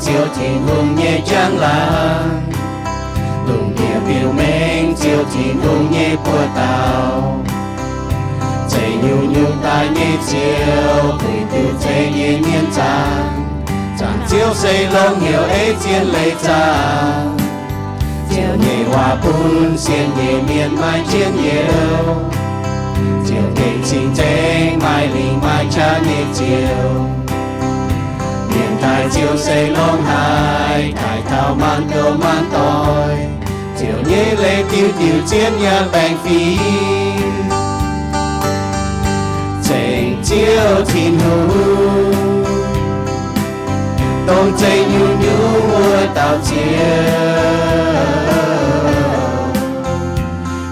Ziouv Tin-Hungh nyei njang-laangc, lungh ndiev biux mengh Ziouv Tin-Hungh nyei buoz-dauh. Zeiz nyungc-nyungc daaih nyei Ziouv, puix duqv zeiv nyei mienh zaangc. Zaangc Ziouv se longx hnyouv ei zien leiz zaangc. Ziouv nyei waac bun sienx nyei mienh maaih njien-youh. Ziouv gengh cing-nzengc, maaih lingc maaih qaqv nyei Ziouv. Mienh daaih Ziouv se longx haic, daaih taux maanc ndoh maanc doic. Ziouv nyei leiz diuc diuc zien yaac baengc fingx. Ceng Ziouv Tin-Hungh, dongh zeiz nyungc-nyungc wuov dauh Ziouv.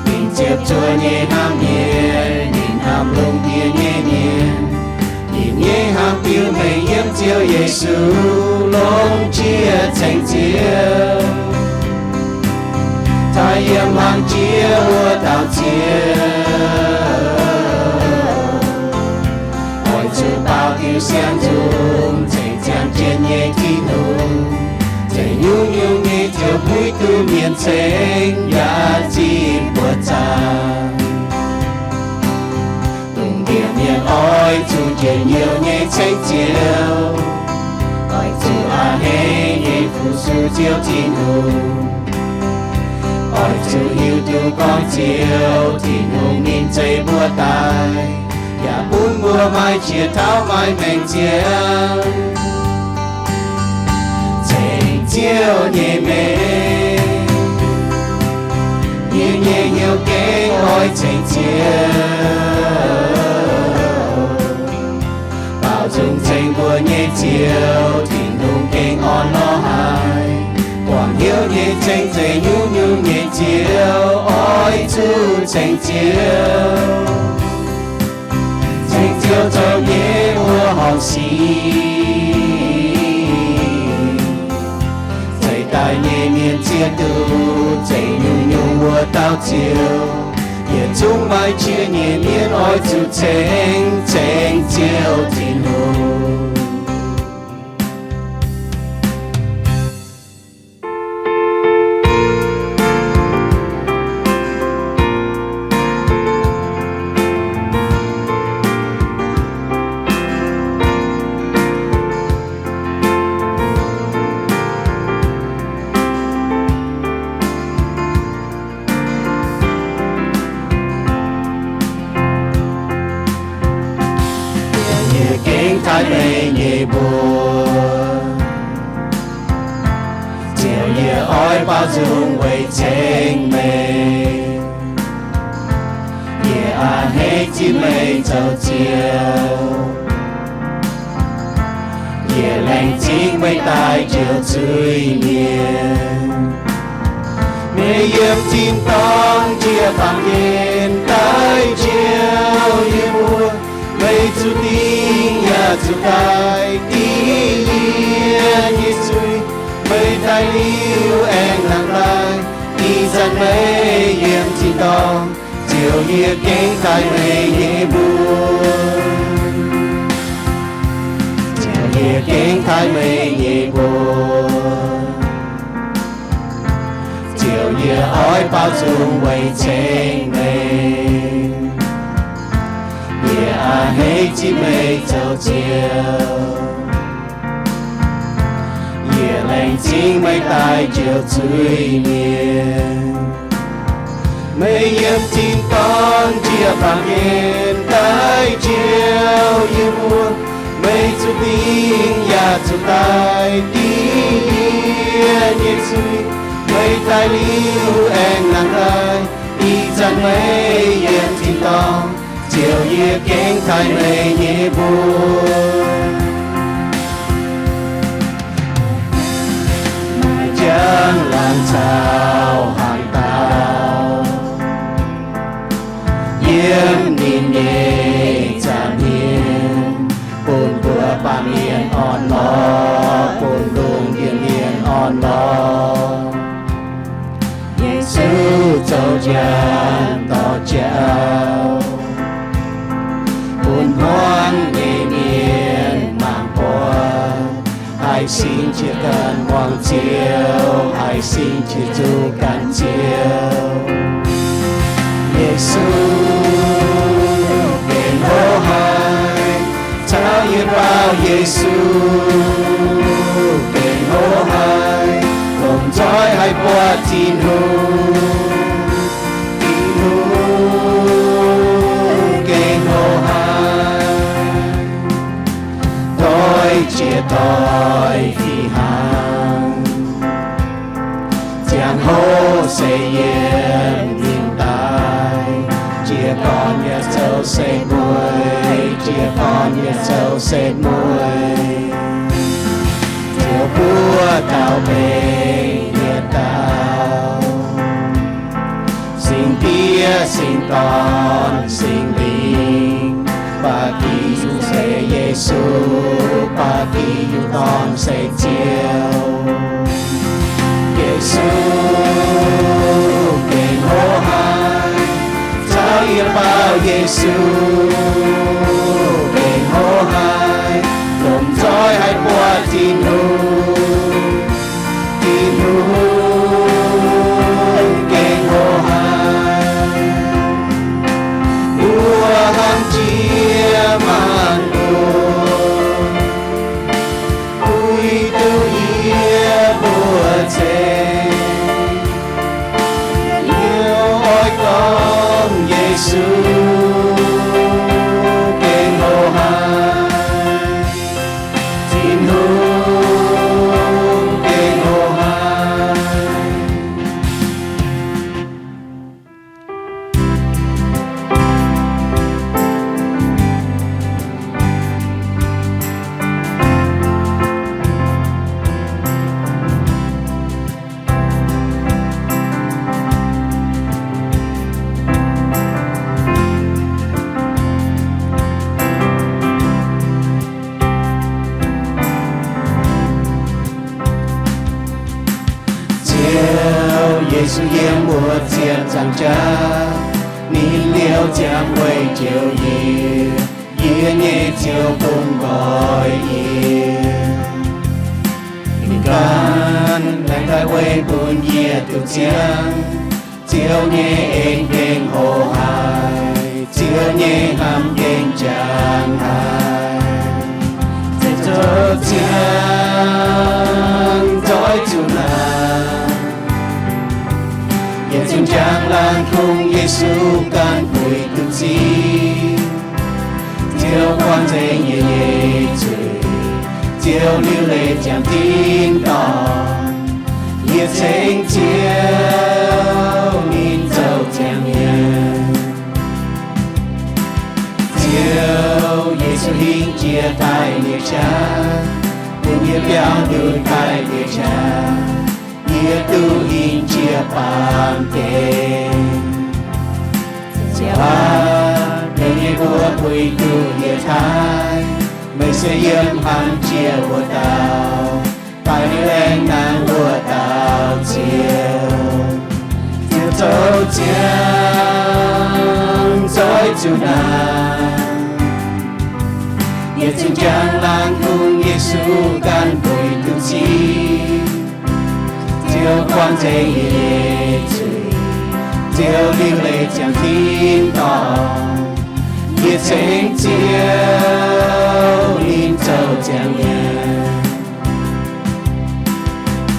Ninh ziepc zuoqv nyei hnamv mienh, ninh hnamv lungh ndiev nyei mienh. Ninh nyei hnamv biux mengh yiem Ziouv Yesu longx jiex ceng Ziouv, taaih yiem hlang jiex wuov dauh Ziouv. Oix zuqc baaux diuc siang-nzung, ceng ziangh jienv nyei Tin-Hungh. Zeiz nyungc-nyungc nyei Ziouv puix duqv mienh ceng yaac zipv buoqc zaangc. Lungh ndiev mienh oix zuqc njien-youh nyei ceng Ziouv. Oix zuqc a'hneiv nyei fu-sux Ziouv Tin-Hungh. Oix zuqc hiuv duqv gorngv Ziouv Tin-Hungh ninh zeiz mbuo daaih, yaac bun mbuo maaih qiex tauv maaih maengc ziangx. Ceng Ziouv nyei meih, yie nyei hnyouv gengh oix ceng Ziouv. Baaux nzung ceng mbuo nyei Ziouv, Tin-Hungh gengh orn-lorqc haic. Buangh hnyouv nyei ceng zeiz nyungc-nyungc nyei Ziouv, oix zuqc ceng Ziouv. Ceng Ziouv zoux nyei wuov horngc sic, zeiz daaih nyei mienh zieqv duqv zeiz nyungc-nyungc wuov dauh Ziouv. Yietc zungv maaih qiex nyei mienh oix zuqc ceng, ceng Ziouv Tin-Hungh. Yie gengh taaih meih nyei mbuox, Ziouv, yie oix baaux nzung weic ceng meih. Yie a'hneiv zipv meih zoux Ziouv. Yie laengz zingh meih daaih njoux zuiz-mienh. Meih yiem tin-dorngh njiec baamh gen daaih njoux yie mbuo. Meih zuqc dingh yaac zuqc daaih dingh yie nyei zuiz. Meih daaih liuz aengx nangh daaih. Ih zanc meih yiem tin-dorngh, Ziouv, yie gengh taaih meih nyei mbuox. Ziouv, yie gengh taaih meih nyei mbuox. Ziouv, yie oix baaux nzung weic ceng meih. Yie a'hneiv zipv meih zoux Ziouv. Yie laengz zingh meih daaih njoux zuiz-mienh. Meih yiem tin-dorngh njiec baamh gen daaih njoux yie mbuo. Meih zuqc dingh yaac zuqc daaih dingh yie nyei zuiz. Meih daaih liuz aengx nangh daaih. Ih zanc meih yiem tin-dorngh, Ziouv, yie gengh taaih meih nyei mbuox. Maaih njang-laangc caux haaix dauh yiem ninh nyei nza'hmien, bun mbuo baamh mienh orn-lorqc, bun lungh ndiev mienh orn-lorqc. Yesu zoux njang dorh jauv, bun hmuangv nyei mienh mangc buatc, haih sin jiex gau Ziouv, haih singx jiex zuqc ganh Ziouv. Yesu gengh hlo haic, caux yie baaux Yesu gengh hlo haic, longc nzoih haih buatc Tin-Hungh. Tin-Hungh gengh hlo haic, doix jiex doix fih hnangv. Ziangh hoc se yiem mingh daaih, jiez gorn yaac zoux se mueiz, jiez gorn yaac zoux se mueiz. Ziouv buov dauh benx yietc dauh, Singx Diex, Singx Dorn, Singx Lingh, ba'gi yungh se Yesu, ba'gi yungh dorn se Ziouv. Yesu gengh hlo haic, caux yie baaux Yesu gengh hlo haic, longc nzoih haih buatc Tin-Hungh. Tin-Hungh gengh hlo haic, mbuo hnamv jiex maanc nduov, puix duqv yie mbuo ceng. Yie oix gorngv Yesu gengh hlo haic, Tin-Hungh gengh hlo haic. Ziouv Yesu yiem wuov ziepc nzaangc jaax, ninh liouh ziangx weic njoux yie, yie nyei Ziouv bungx nqoi yie. Ninh ganh laengz daaih weic bun yie duqv ziangh. Ziouv nyei en gengh hlo haic, Ziouv nyei hnamv gengh jangx haic. Ziouv zoux ziangx nzoih zuqc naaic, yietc zungv njang laangz kungx Yesu ganh puix duqv ziqv. Ziouv buangh nzengc yie nyei zuiz, Ziouv liuc leiz ziangx tin-dorngh, yie ceng Ziouv ninh zoux ziangx mienh. Ziouv Yesu hingh jiex daaih nyei qaqv, bun yie biaux nduqc daaih nyei qaqv, yie duqv hingh jiex baamh gen. Ziouv aac, meih nyei mbuox puix duqv yie taaih, meih se yiem hlang jiex wuov dauh, daaih laengz nangh wuov dauh Ziouv. Ziouv zoux ziangx nzoih zuqc naaic, yietc zungv njang laangz kungx Yesu ganh puix duqv ziqv. Ziouv buangh nzengc yie nyei zuiz, Ziouv liuc leiz ziangx tin-dorngh, yie ceng Ziouv ninh zoux ziangx mienh.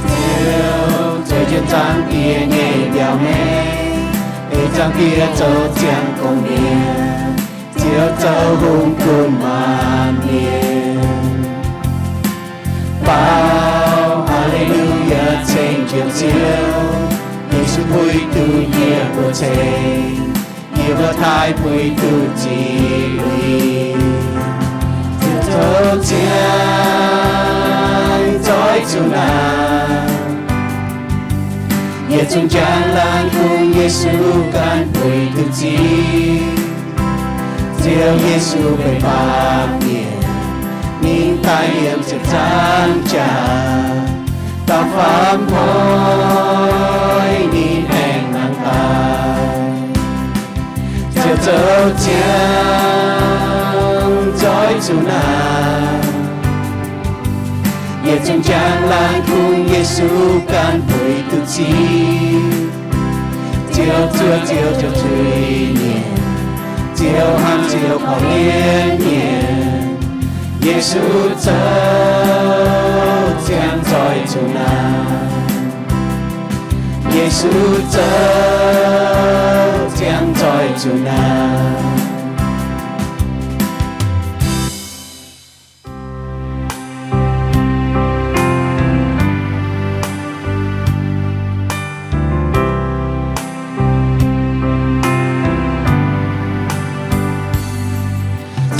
Ziouv zueiz jienv Zaangc Diex nyei mbiauz hmeiv, ei Zaangc Diex zoux ziangx gong-mienh. Ziouv zoux hungh gunv maanc mienh. Baaux haa^le^lu^yaa, ceng Ziouv, Yesu puix duqv yie mbuo ceng, yie mbuo taaih puix duqv ziqc lui. Ziouv zoux ziangx nzoih zuqc naaic, yietc zungv njang laangz kungx Yesu ganh puix duqv ziqv. Ziouv Yesu benx baamh mienh, ninh daaih yiem ziepc nzaangc jaax, da'faam hnoi ninh aengx nangh daaih. Ziouv zoux ziangx nzoih zuqc naaic, Yietc zungv njang laangz kungx Yesu ganh puix duqv ziqv. Ziouv zuov Ziouv, Ziouv zuiz-mienh, Ziouv hnamv Ziouv korv-lienh mienh. Yesu zoux ziangh zoih zuqc naaic. Yesu zoux ziangh zoih zuqc naaic.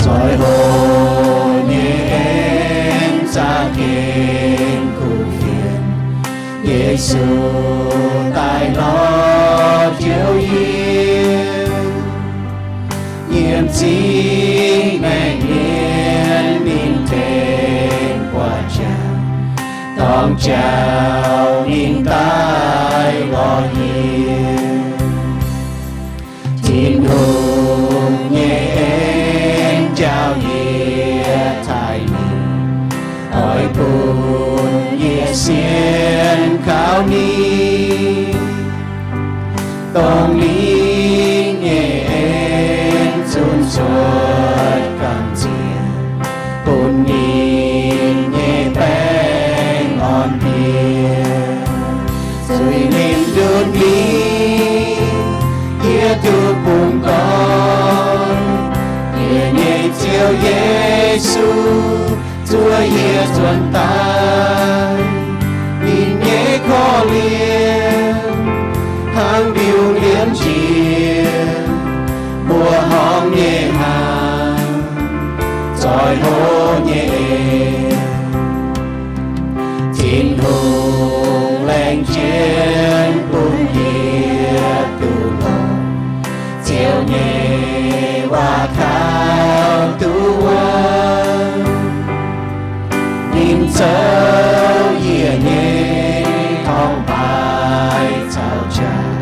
Zoih hoc nyei en za'gengh kuh fienx, Yesu daaih lorz Ziouv yie. Yiem zingh maengc mienh ninh tengx gu'nguaaz jangx, dorng jauv ninh daaih lorz yie. Tin-Hungh nyei en njaaux yie taaih ninh, oix bun yie sienx kaux ninh. Dongh ninh nyei en zunc cuotv gamh nziex, bun ninh nyei baengh orn diex. Zuiz-mienh ndutv ninh, yie duqv bungx gorn. Yie nyei Ziouv Yesu zuov yie nzuonx daaih. Ninh nyei korv-lienh hnangv mbiungc liemh njiec mbuo horngz nyei hnaangx, zoih hoc nyei en. Tin-Hungh laengz jienv bun yie duqv longc Ziouv nyei waac kaux duqv wuov. Ninh zoux yie nyei torngv-baaix caux jaax,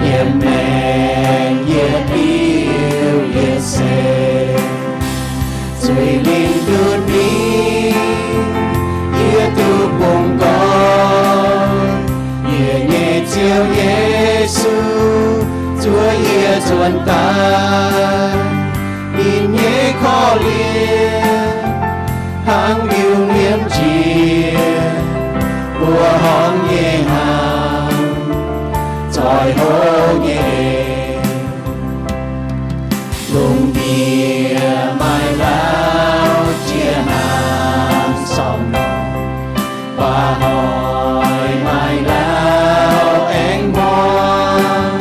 yiem maengc yie diuh yie se. Zuiz-mienh ndutv ninh, yie duqv bungx gorn. Yie nyei Ziouv Yesu zuov yie nzuonx daaih. Ninh nyei korv-lienh hnangv mbiungc liemh njiec mbuo horngz nyei hnaangx, zoih hoc nyei en. Lungh ndiev maaih lauh jiex hnaangx sormh norqc, baac hoic maaih lauh aengx muangx.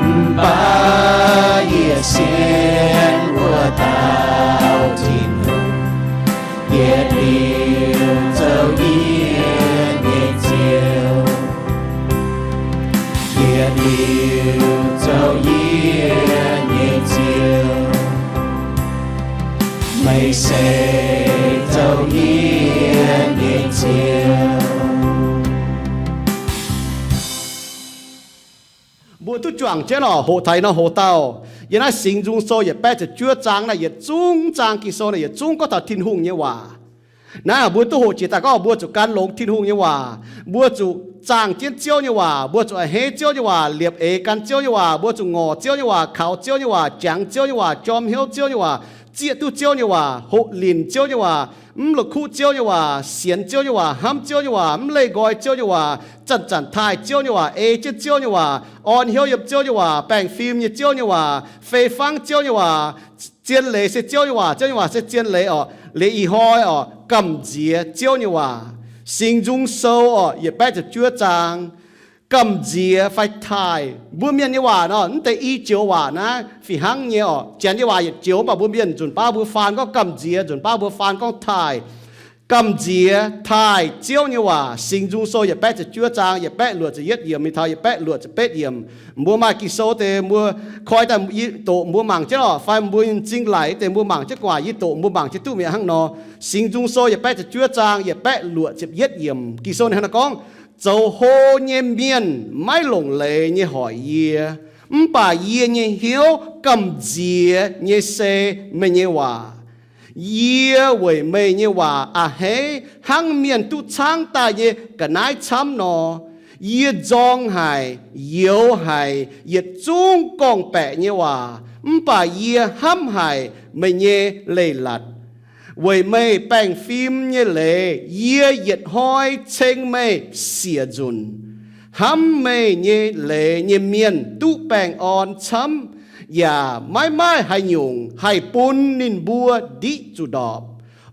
Mv baac yie sienx wuov dauh Tin-Hungh, yietc liuz zoux yie nyei Ziouv. Yietc liuz zoux yie nyei Ziouv. Meih se zoux yie nyei Ziouv. Mbuo duqv juangc jienv oc, hoqc taux nor hoc dauh. Yiem naaiv Singx Nzung Sou yietc baeqv ziepc juov zaang naaiv, yietc zungv zaang Ging-Sou naaiv yietc zungv gorngv taux Tin-Hungh nyei waac. Naaiv mbuo duqv hoqc jiex daaih gorngv mbuo zuqc gan longx Tin-Hungh nyei waac, mbuo zuqc zaangh jienv Ziouv nyei waac, mbuo zuqc a'hneiv Ziouv nyei waac, liepc eix gan Ziouv nyei waac, mbuo zuqc ngorc Ziouv nyei waac, kaux Ziouv nyei waac, jangx Ziouv nyei waac, jorm hnyouv Ziouv nyei waac, zieqv duqv Ziouv nyei waac, hoqc linc Ziouv nyei waac, mv la'kuqv Ziouv nyei waac, sienx Ziouv nyei waac, hnamv Ziouv nyei waac, mv leih nqoi Ziouv nyei waac, zanc-zanc taaih Ziouv nyei waac, ei jienv Ziouv nyei waac, orn hnyouv yiem Ziouv nyei waac, baengh fim nyei Ziouv nyei waac, fei fangv Ziouv nyei waac, zien leiz se Ziouv nyei waac, Ziouv nyei waac se zien leiz oc, liuz ih hnoi oc, gamh nziex Ziouv nyei waac. Singx Nzung Sou oc, yietc baeqv ziepc juov zaang, gamh nziex fai taaih. Mbuo Mienh nyei waac nor, mv deix i joux waac naaiv fih hnangv nyei oc. Janx nyei waac yietc joux, mv baac mbuo Mienh nzunc baav mbuo faan gorngv gamh nziex, nzunc baav mbuo faan gorngv taaih. Gamh nziex taaih Ziouv nyei waac. Singx Nzung Sou yietc baeqv ziepc juov zaang yietc baeqv luoqc ziepc yietv yiemc mingh taux yietc baeqv luoqc ziepc betv yiemc. Mbuo maaih Ging-Sou deix mbuo koi daaih, yie doqc mbuo mangc jienv oc, fai mbuo m'zing laic deix mbuo mangc jienv gu'nguaaic, yie doqc mbuo mangc jienv duqv mi'aqv hnangv nor. Singx Nzung Sou yietc baeqv ziepc juov zaang yietc baeqv luoqc ziepc yietv yiemc, Ging-Sou ninh hnangv naaiv gorngv, zoux hlo nyei mienh maiv longc leiz nyei hoic yie, mv baac yie nyei hnyouv gamh nziex nyei se meih nyei waac. Yie weic meih nyei waac a'hneiv hnangv mienh duqv caangv daaih nyei ga'naaiv camv nor. Yie nzorng haic, youx haic, yietc zungv gorngv-baeqc nyei waac, mv baac yie hnamv haic meih nyei leiz-latc. Weic meih baengh fim nyei leiz, yie yietc hnoi ceng meih siec nzunc. Hnamv meih nyei leiz nyei mienh duqv baengh orn camv, yaac maiv maaih haaix nyungc haih bun ninh mbuo ndiqv zuqc ndorpc.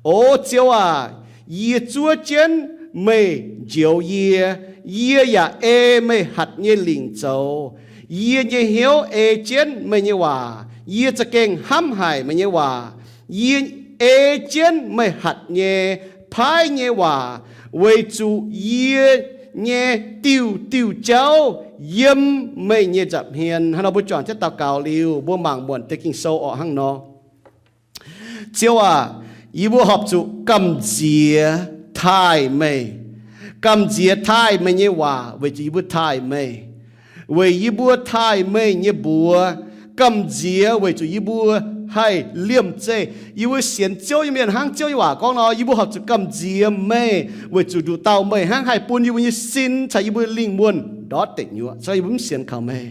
O Ziouv aah! Yie zuov jienv meih njoux yie. Yie yaac ei meih hatc nyei lingc zoux. Yie nyei hnyouv ei jienv meih nyei waac. Yie za'gengh hnamv haic meih nyei waac. Yie ei jienv meih hatc nyei, paaiv nyei waac, weic zuqc yie nyei diuh diuh jauv yiem meih nyei nza'hmien. Hnangv nor mbuo juangc jienv daux gaux liuz, mbuo mangc muonc deix Ging-Sou orqc hnangv nor. Ziouv aah! Yie mbuo horpc zuqc gamh nziex taaih meih. Gamh nziex taaih meih nyei waac weic zuqc yie mbuo taaih meih. Weic yie mbuo taaih meih nyei mbuox. Gamh nziex weic zuqc yie mbuo haih liemh zeih. Yie mbuo sienx Ziouv nyei mienh hnangv Ziouv nyei waac gorngv nor, yie mbuo horpc zuqc gamh nziex meih weic zuqc nduqc dauh meih hnangv haih bun yie mbuo nyei sin caux yie mbuo lingh wuonh ndortv deic nyuoqc, se yie mbuo mv sienx kaux meih.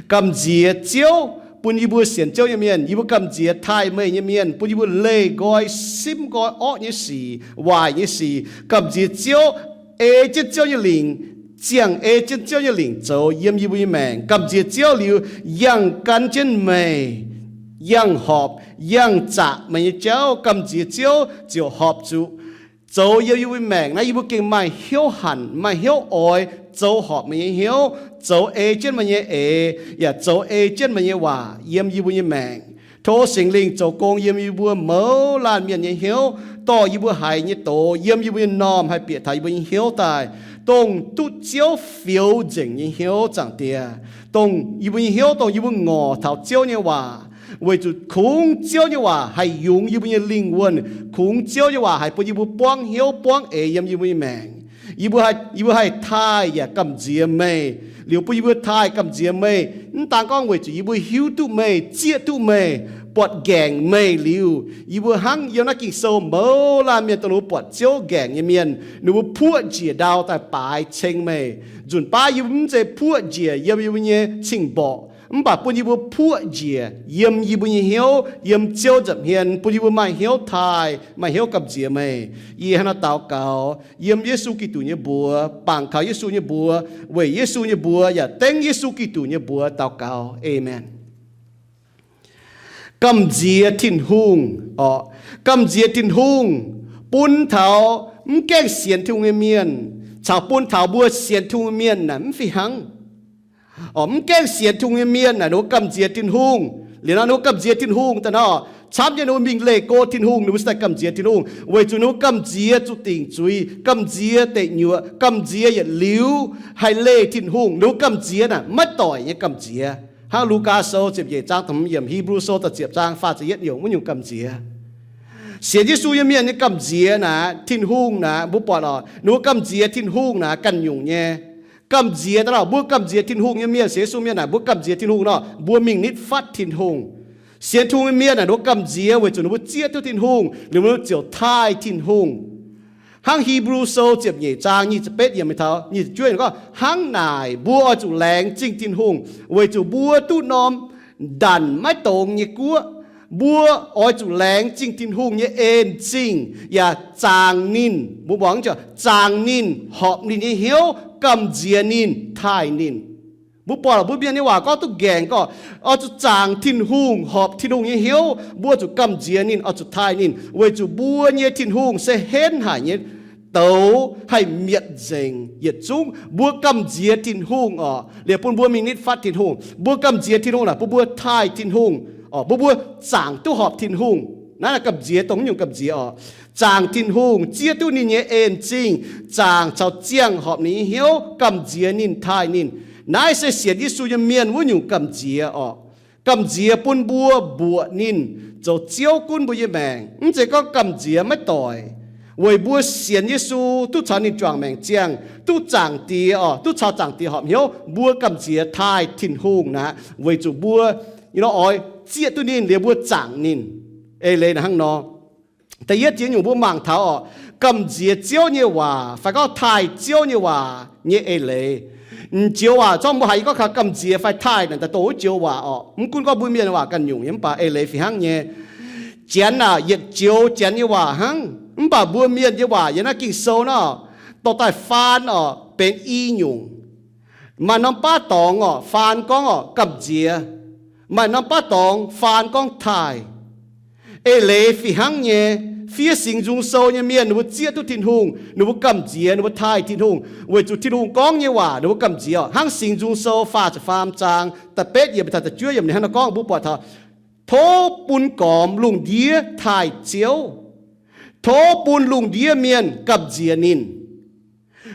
Gamh nziex Ziouv bun yie mbuo sienx Ziouv nyei mienh. Yie mbuo gamh nziex taaih meih nyei mienh bun yie mbuo leih nqoi simv nqoi orqv nyei sic, waaic nyei sic. Gamh nziex Ziouv ei jienv Ziouv nyei lingc, ziangh ei jienv Ziouv nyei lingc zoux yiem yie mbuo nyei maengc. Gamh nziex Ziouv liuz yangh gan jienv meih, yangh horpc, yangh zaqc meih nyei jauv. Gamh nziex Ziouv ziouc horpc zuqc zoux yiem yie mbuo nyei maengc naaiv, yie mbuo gengh maaih hnyouv hanc, maaih hnyouv oix zoux horpc meih nyei hnyouv, zoux ei jienv meih nyei eix, yaac zoux ei jienv meih nyei waac yiem yie mbuo nyei maengc. Tov Singx Lingh zoux gong yiem yie mbuo mouz laanh mienh nyei hnyouv, dorh yie mbuo haiz nyei doz yiem yie mbuo nyei normh haih bieqc taux yie mbuo nyei hnyouv daaih, dongh duqv Ziouv fioux nzengc nyei hnyouv, Zaangc Diex. Dongh yie mbuo nyei hnyouv, dongh yie mbuo ngorc taux Ziouv nyei waac, weic zuqc kungx Ziouv nyei waac haih yungz yie mbuo nyei lingh wuonh, kungx Ziouv nyei waac haih bun yie mbuo buangv hnyouv buangv eix yiem yie mbuo nyei maengc. Yie mbuo haih, yie mbuo haih taaih yaac gamh nziex meih. Liuz bun yie mbuo taaih gamh nziex meih, mv daan gorngv weic zuqc yie mbuo hiuv duqv meih, zieqv duqv meih, buatc nqaengc meih liuz, yie mbuo hnangv yiem naaiv Ging-Sou mouz laanh mienh dongh ninh mbuo buatc Ziouv nqaengc nyei mienh, ninh mbuo puoqv njiec ndau daaih baaix ceng meih. Nzunc baav yie mbuo mv zeiz puoqv njiec yiem yie mbuo nyei cing-mborqc, mv baac bun yie mbuo puoqv njiec yiem yie mbuo nyei hnyouv, yiem Ziouv nza'hmien, bun yie mbuo maaih hnyouv taaih, maaih hnyouv gamh nziex meih. Yie hnangv naaiv daux gaux yiem Yesu Giduc nyei mbuox, bangc kaux Yesu nyei mbuox, weic Yesu nyei mbuox yaac dengv Yesu Giduc nyei mbuox daux gaux. Aamen. Gamh nziex Tin-Hungh orqc. Gamh nziex Tin-Hungh bun taux mv gaengh sienx Tin-Hungh nyei mienh caux bun taux mbuo sienx Tin-Hungh nyei mienh naaic mv fih hnangv. Orqc, mv gaengh sienx Tin-Hungh nyei mienh naaic ninh mbuo gamh nziex Tin-Hungh. Liuz nor ninh mbuo gamh nziex Tin-Hungh daaih nor, camv nyei ninh mbuo mingh leih go Tin-Hungh, ninh mbuo se daaih gamh nziex Tin-Hungh, weic zuqc ninh mbuo gamh nziex zuqc dingc zuiz, gamh nziex deic nyuoqc, gamh nziex yietc liuz haih leih Tin-Hungh. Ninh mbuo gamh nziex naaic maiv doic nyei gamh nziex. Hnangv Lugaa Sou ziepc nyeic zaang da'hmz yiemc, Hipv^lu Sou da'ziepc zaang faah ziepc yietv yiemc wuov nyungc gamh nziex. Sienx Yesu nyei mienh nyei gamh nziex naaic, Tin-Hungh naaic, mbuo buatc oc, ninh mbuo gamh nziex Tin-Hungh naaic ganh nyungc nyei. Gamh nziex daaih nor, mbuo gamh nziex Tin-Hungh nyei mienh, sienx Yesu mienh naaic, mbuo gamh nziex Tin-Hungh nor, mbuo mingh nitv fatv Tin-Hungh. Sienx Tin-Hungh nyei mienh naaic, ninh mbuo gamh nziex weic zuqc ninh mbuo zieqv duqv Tin-Hungh, liuz ninh mbuo ziouc taaih Tin-Hungh. Hnangv Hipv^lu Sou ziepc nyeic zaang nyic ziepc betv yiemc taux nyic ziepc juov gorngv, hnangv naaic mbuo oix zuqc laengz zingh Tin-Hungh, weic zuqc mbuo duqv norm ndanc maiv dongz nyei guoqv. Mbuo oix zuqc laengz zingh Tin-Hungh nyei en-zingh yaac zaangc ninh, mbuo muangx, zaangc ninh, horpc ninh nyei hnyouv, gamh nziex ninh, taaih ninh. Mbuo buatc mbuo mienh nyei waac gorngv duqv nqaengc gorngv, oix zuqc zaangc Tin-Hungh, horpc Tin-Hungh nyei hnyouv, mbuo zuqc gamh nziex ninh, oix zuqc taaih ninh, weic zuqc mbuo nyei Tin-Hungh se henv haic nyei douz, haih mietc nzengc yietc zungv. Mbuo gamh nziex Tin-Hungh orqc, liuz bun mbuo mingh nitv fatv Tin-Hungh. Mbuo gamh nziex Tin-Hungh naaic bun mbuo taaih Tin-Hungh, orqc, bun mbuo zaangc duqv horpc Tin-Hungh. Naaiv naaic gamh nziex dongh wuov nyungc gamh nziex orqc. Zaangc Tin-Hungh, zieqv duqv ninh nyei en-zingh, zaangc caux ziangh horpc ninh nyei hnyouv, gamh nziex ninh, taaih ninh. Naaiv se sienx Yesu nyei mienh wuov nyungc gamh nziex orqc. Gamh nziex bun mbuo mbuoqc ninh, zoux Ziouv gunv mbuo nyei maengc. Mv zeiz gorngv gamh nziex maiv doic. Weic mbuo sienx Yesu, duqv caux ninh juangc maengc ziangh, duqv Zaangc Diex orqc, duqv caux Zaangc Diex horpc hnyouv, mbuo gamh nziex taaih Tin-Hungh naaic, weic zuqc mbuo, you know, oix zieqv duqv ninh liuz mbuo zaangc ninh. Eix leiz naaic hnangv nor. Da'yietv jiex nyungc mbuo mangc taux oc, gamh nziex Ziouv nyei waac fai gorngv taaih Ziouv nyei waac nyei eix leiz. M'joux waac zorqv mbuo haiz yie gorngv kaux gamh nziex fai taaih naaic daaih dongh wuov joux waac oc. Mv gunv gorngv mbuo mienh waac ganh nyungc nyei, mv baac eix leiz fih hnangv nyei. Janx aah, yietc joux Janx nyei waac hnangv, mv baac mbuo mienh nyei waac yiem naaiv Ging-Sou nor, dorh daaih faan oc benx i nyungc. Maaih norm baav dorngx oc faan gorngv oc gamh nziex. Maaih norm baav dorngx faan gorngv taaih. Eix leiz fih hnangv nyei. Fiev Singx Nzung Sou nyei mienh ninh mbuo zieqv duqv Tin-Hungh, ninh mbuo gamh nziex, ninh mbuo taaih Tin-Hungh weic zuqc Tin-Hungh gorngv nyei waac ninh mbuo gamh nziex oc. Hnangv Singx Nzung Sou faah ziepc faam zaang da'betv yiemc taux da'juov yiemc ninh hnangv naaiv gorngv, mbuo buatc taux, Tov bun gormx lungh ndiev taaih Ziouv. Tov bun lungh ndiev mienh gamh nziex ninh.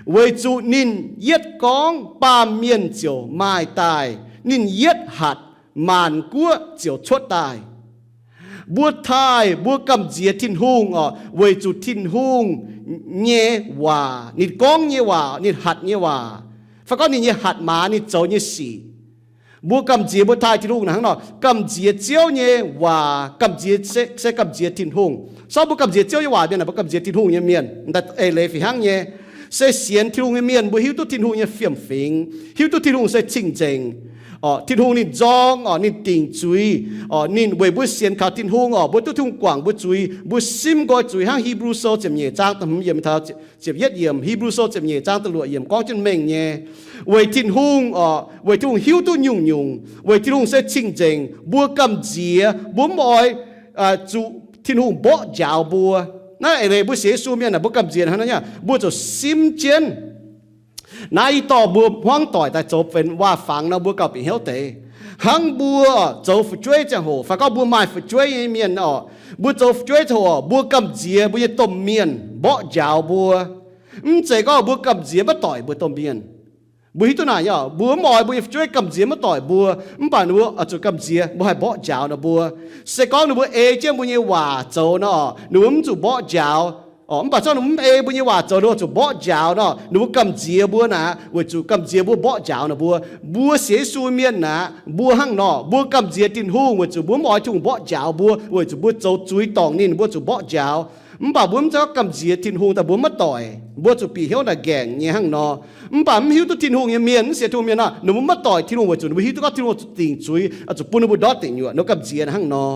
Weic zuqc ninh yietv gorngv baamh mienh ziouc maaih daaih, ninh yietv hatc maanc guoqv ziouc cuotv daaih. Mbuo taaih, mbuo gamh nziex Tin-Hungh oc, weic zuqc Tin-Hungh nyei waac, ninh gorngv nyei waac, ninh hatc nyei waac, fai gorngv ninh nyei hatc maaz, ninh zoux nyei sic. Mbuo gamh nziex, mbuo taaih Tin-Hungh naaic hnangv nor, gamh nziex Ziouv nyei waac, gamh nziex se, se gamh nziex Tin-Hungh. Sortv mbuo gamh nziex Ziouv nyei waac mienh aah, mbuo gamh nziex Tin-Hungh nyei mienh. Eix leiz fih hnangv nyei. Se sienx Tin-Hungh nyei mienh mbuo hiuv duqv Tin-Hungh nyei fiem-fingx, hiuv duqv Tin-Hungh se cing-nzengc. Tin-Hungh ninh nzorng oc, ninh dingc zuiz oc, ninh weic mbuo sienx kaux Tin-Hungh oc, mbuo duqv Tin-Hungh guangc mbuo zuiz, mbuo simv nqoi zuiz hnangv Hipv^lu Sou ziepc nyeic zaang da'hmz yiemc taux ziepc yietv yiemc, Hipv^lu Sou ziepc nyeic zaang da'luoqc yiemc gorngv jienv mengh nyei. Weic Tin-Hungh oc, weic Tin-Hungh hiuv duqv nyungc-nyungc, weic Tin-Hungh se cing-nzengc, mbuo gamh nziex, mbuo mv oix zuqc Tin-Hungh mborqv njaaux mbuo. Naaiv eix leiz mbuo sienx Yesu mienh aah, mbuo gamh nziex hnangv naaiv, mbuo ziouc simv jienv. Naaiv ih dorh mbuo hmuangv doic daaih zoux benx waac-fangx nor, mbuo gauh bieqc hnyouv deix. Hnangv mbuo zoux fu'jueiv ziangh hoc fai gorngv mbuo maaih fu'jueiv nyei mienh oc, mbuo zoux fu'jueiv ziangh hoc mbuo gamh nziex mbuo nyei domh mienh mborqv njaaux mbuo. Mv zeiz gorngv mbuo gamh nziex maiv doic mbuo domh mienh. Mbuo hiuv duqv naaic nyei oc, mbuo mv oix mbuo nyei fu'jueiv gamh nziex maiv doic mbuo, mv baac ninh mbuo oix zuqc gamh nziex mbuo haih mborqv njaaux nor mbuo. Se gorngv ninh mbuo ei jienv mbuo nyei waac zoux nor, ninh mbuo mv zuqc mborqv njaaux. Mv baac zorqv ninh mbuo mv ei mbuo nyei waac zoux, ninh mbuo zuqc mborqv njaaux nor, ninh mbuo gamh nziex mbuo naaic, weic zuqc gamh nziex mbuo mborqv njaaux nor mbuo. Mbuo sienx Yesu mienh naaic, mbuo hnangv nor, mbuo gamh nziex Tin-Hungh weic zuqc mbuo mv oix Tin-Hungh mborqv njaaux mbuo, weic zuqc mbuo zoux zuiz dorngc ninh, mbuo zuqc mborqv njaaux. Mv baac mbuo mv zeiz gorngv gamh nziex Tin-Hungh daaih mbuo maiv doic, mbuo zuqc bieqc hnyouv naaic ngaengc nyei hnangv nor. Mv baac mv hiuv duqv Tin-Hungh nyei mienh, mv sienx Tin-Hungh mienh nor, ninh mbuo maiv doic Tin-Hungh weic zuqc ninh mbuo hiuv duqv gorngv Tin-Hungh zuqc dingc zuiz, zuqc bun ninh mbuo ndortv deic nyuoqc, ninh mbuo gamh nziex hnangv nor.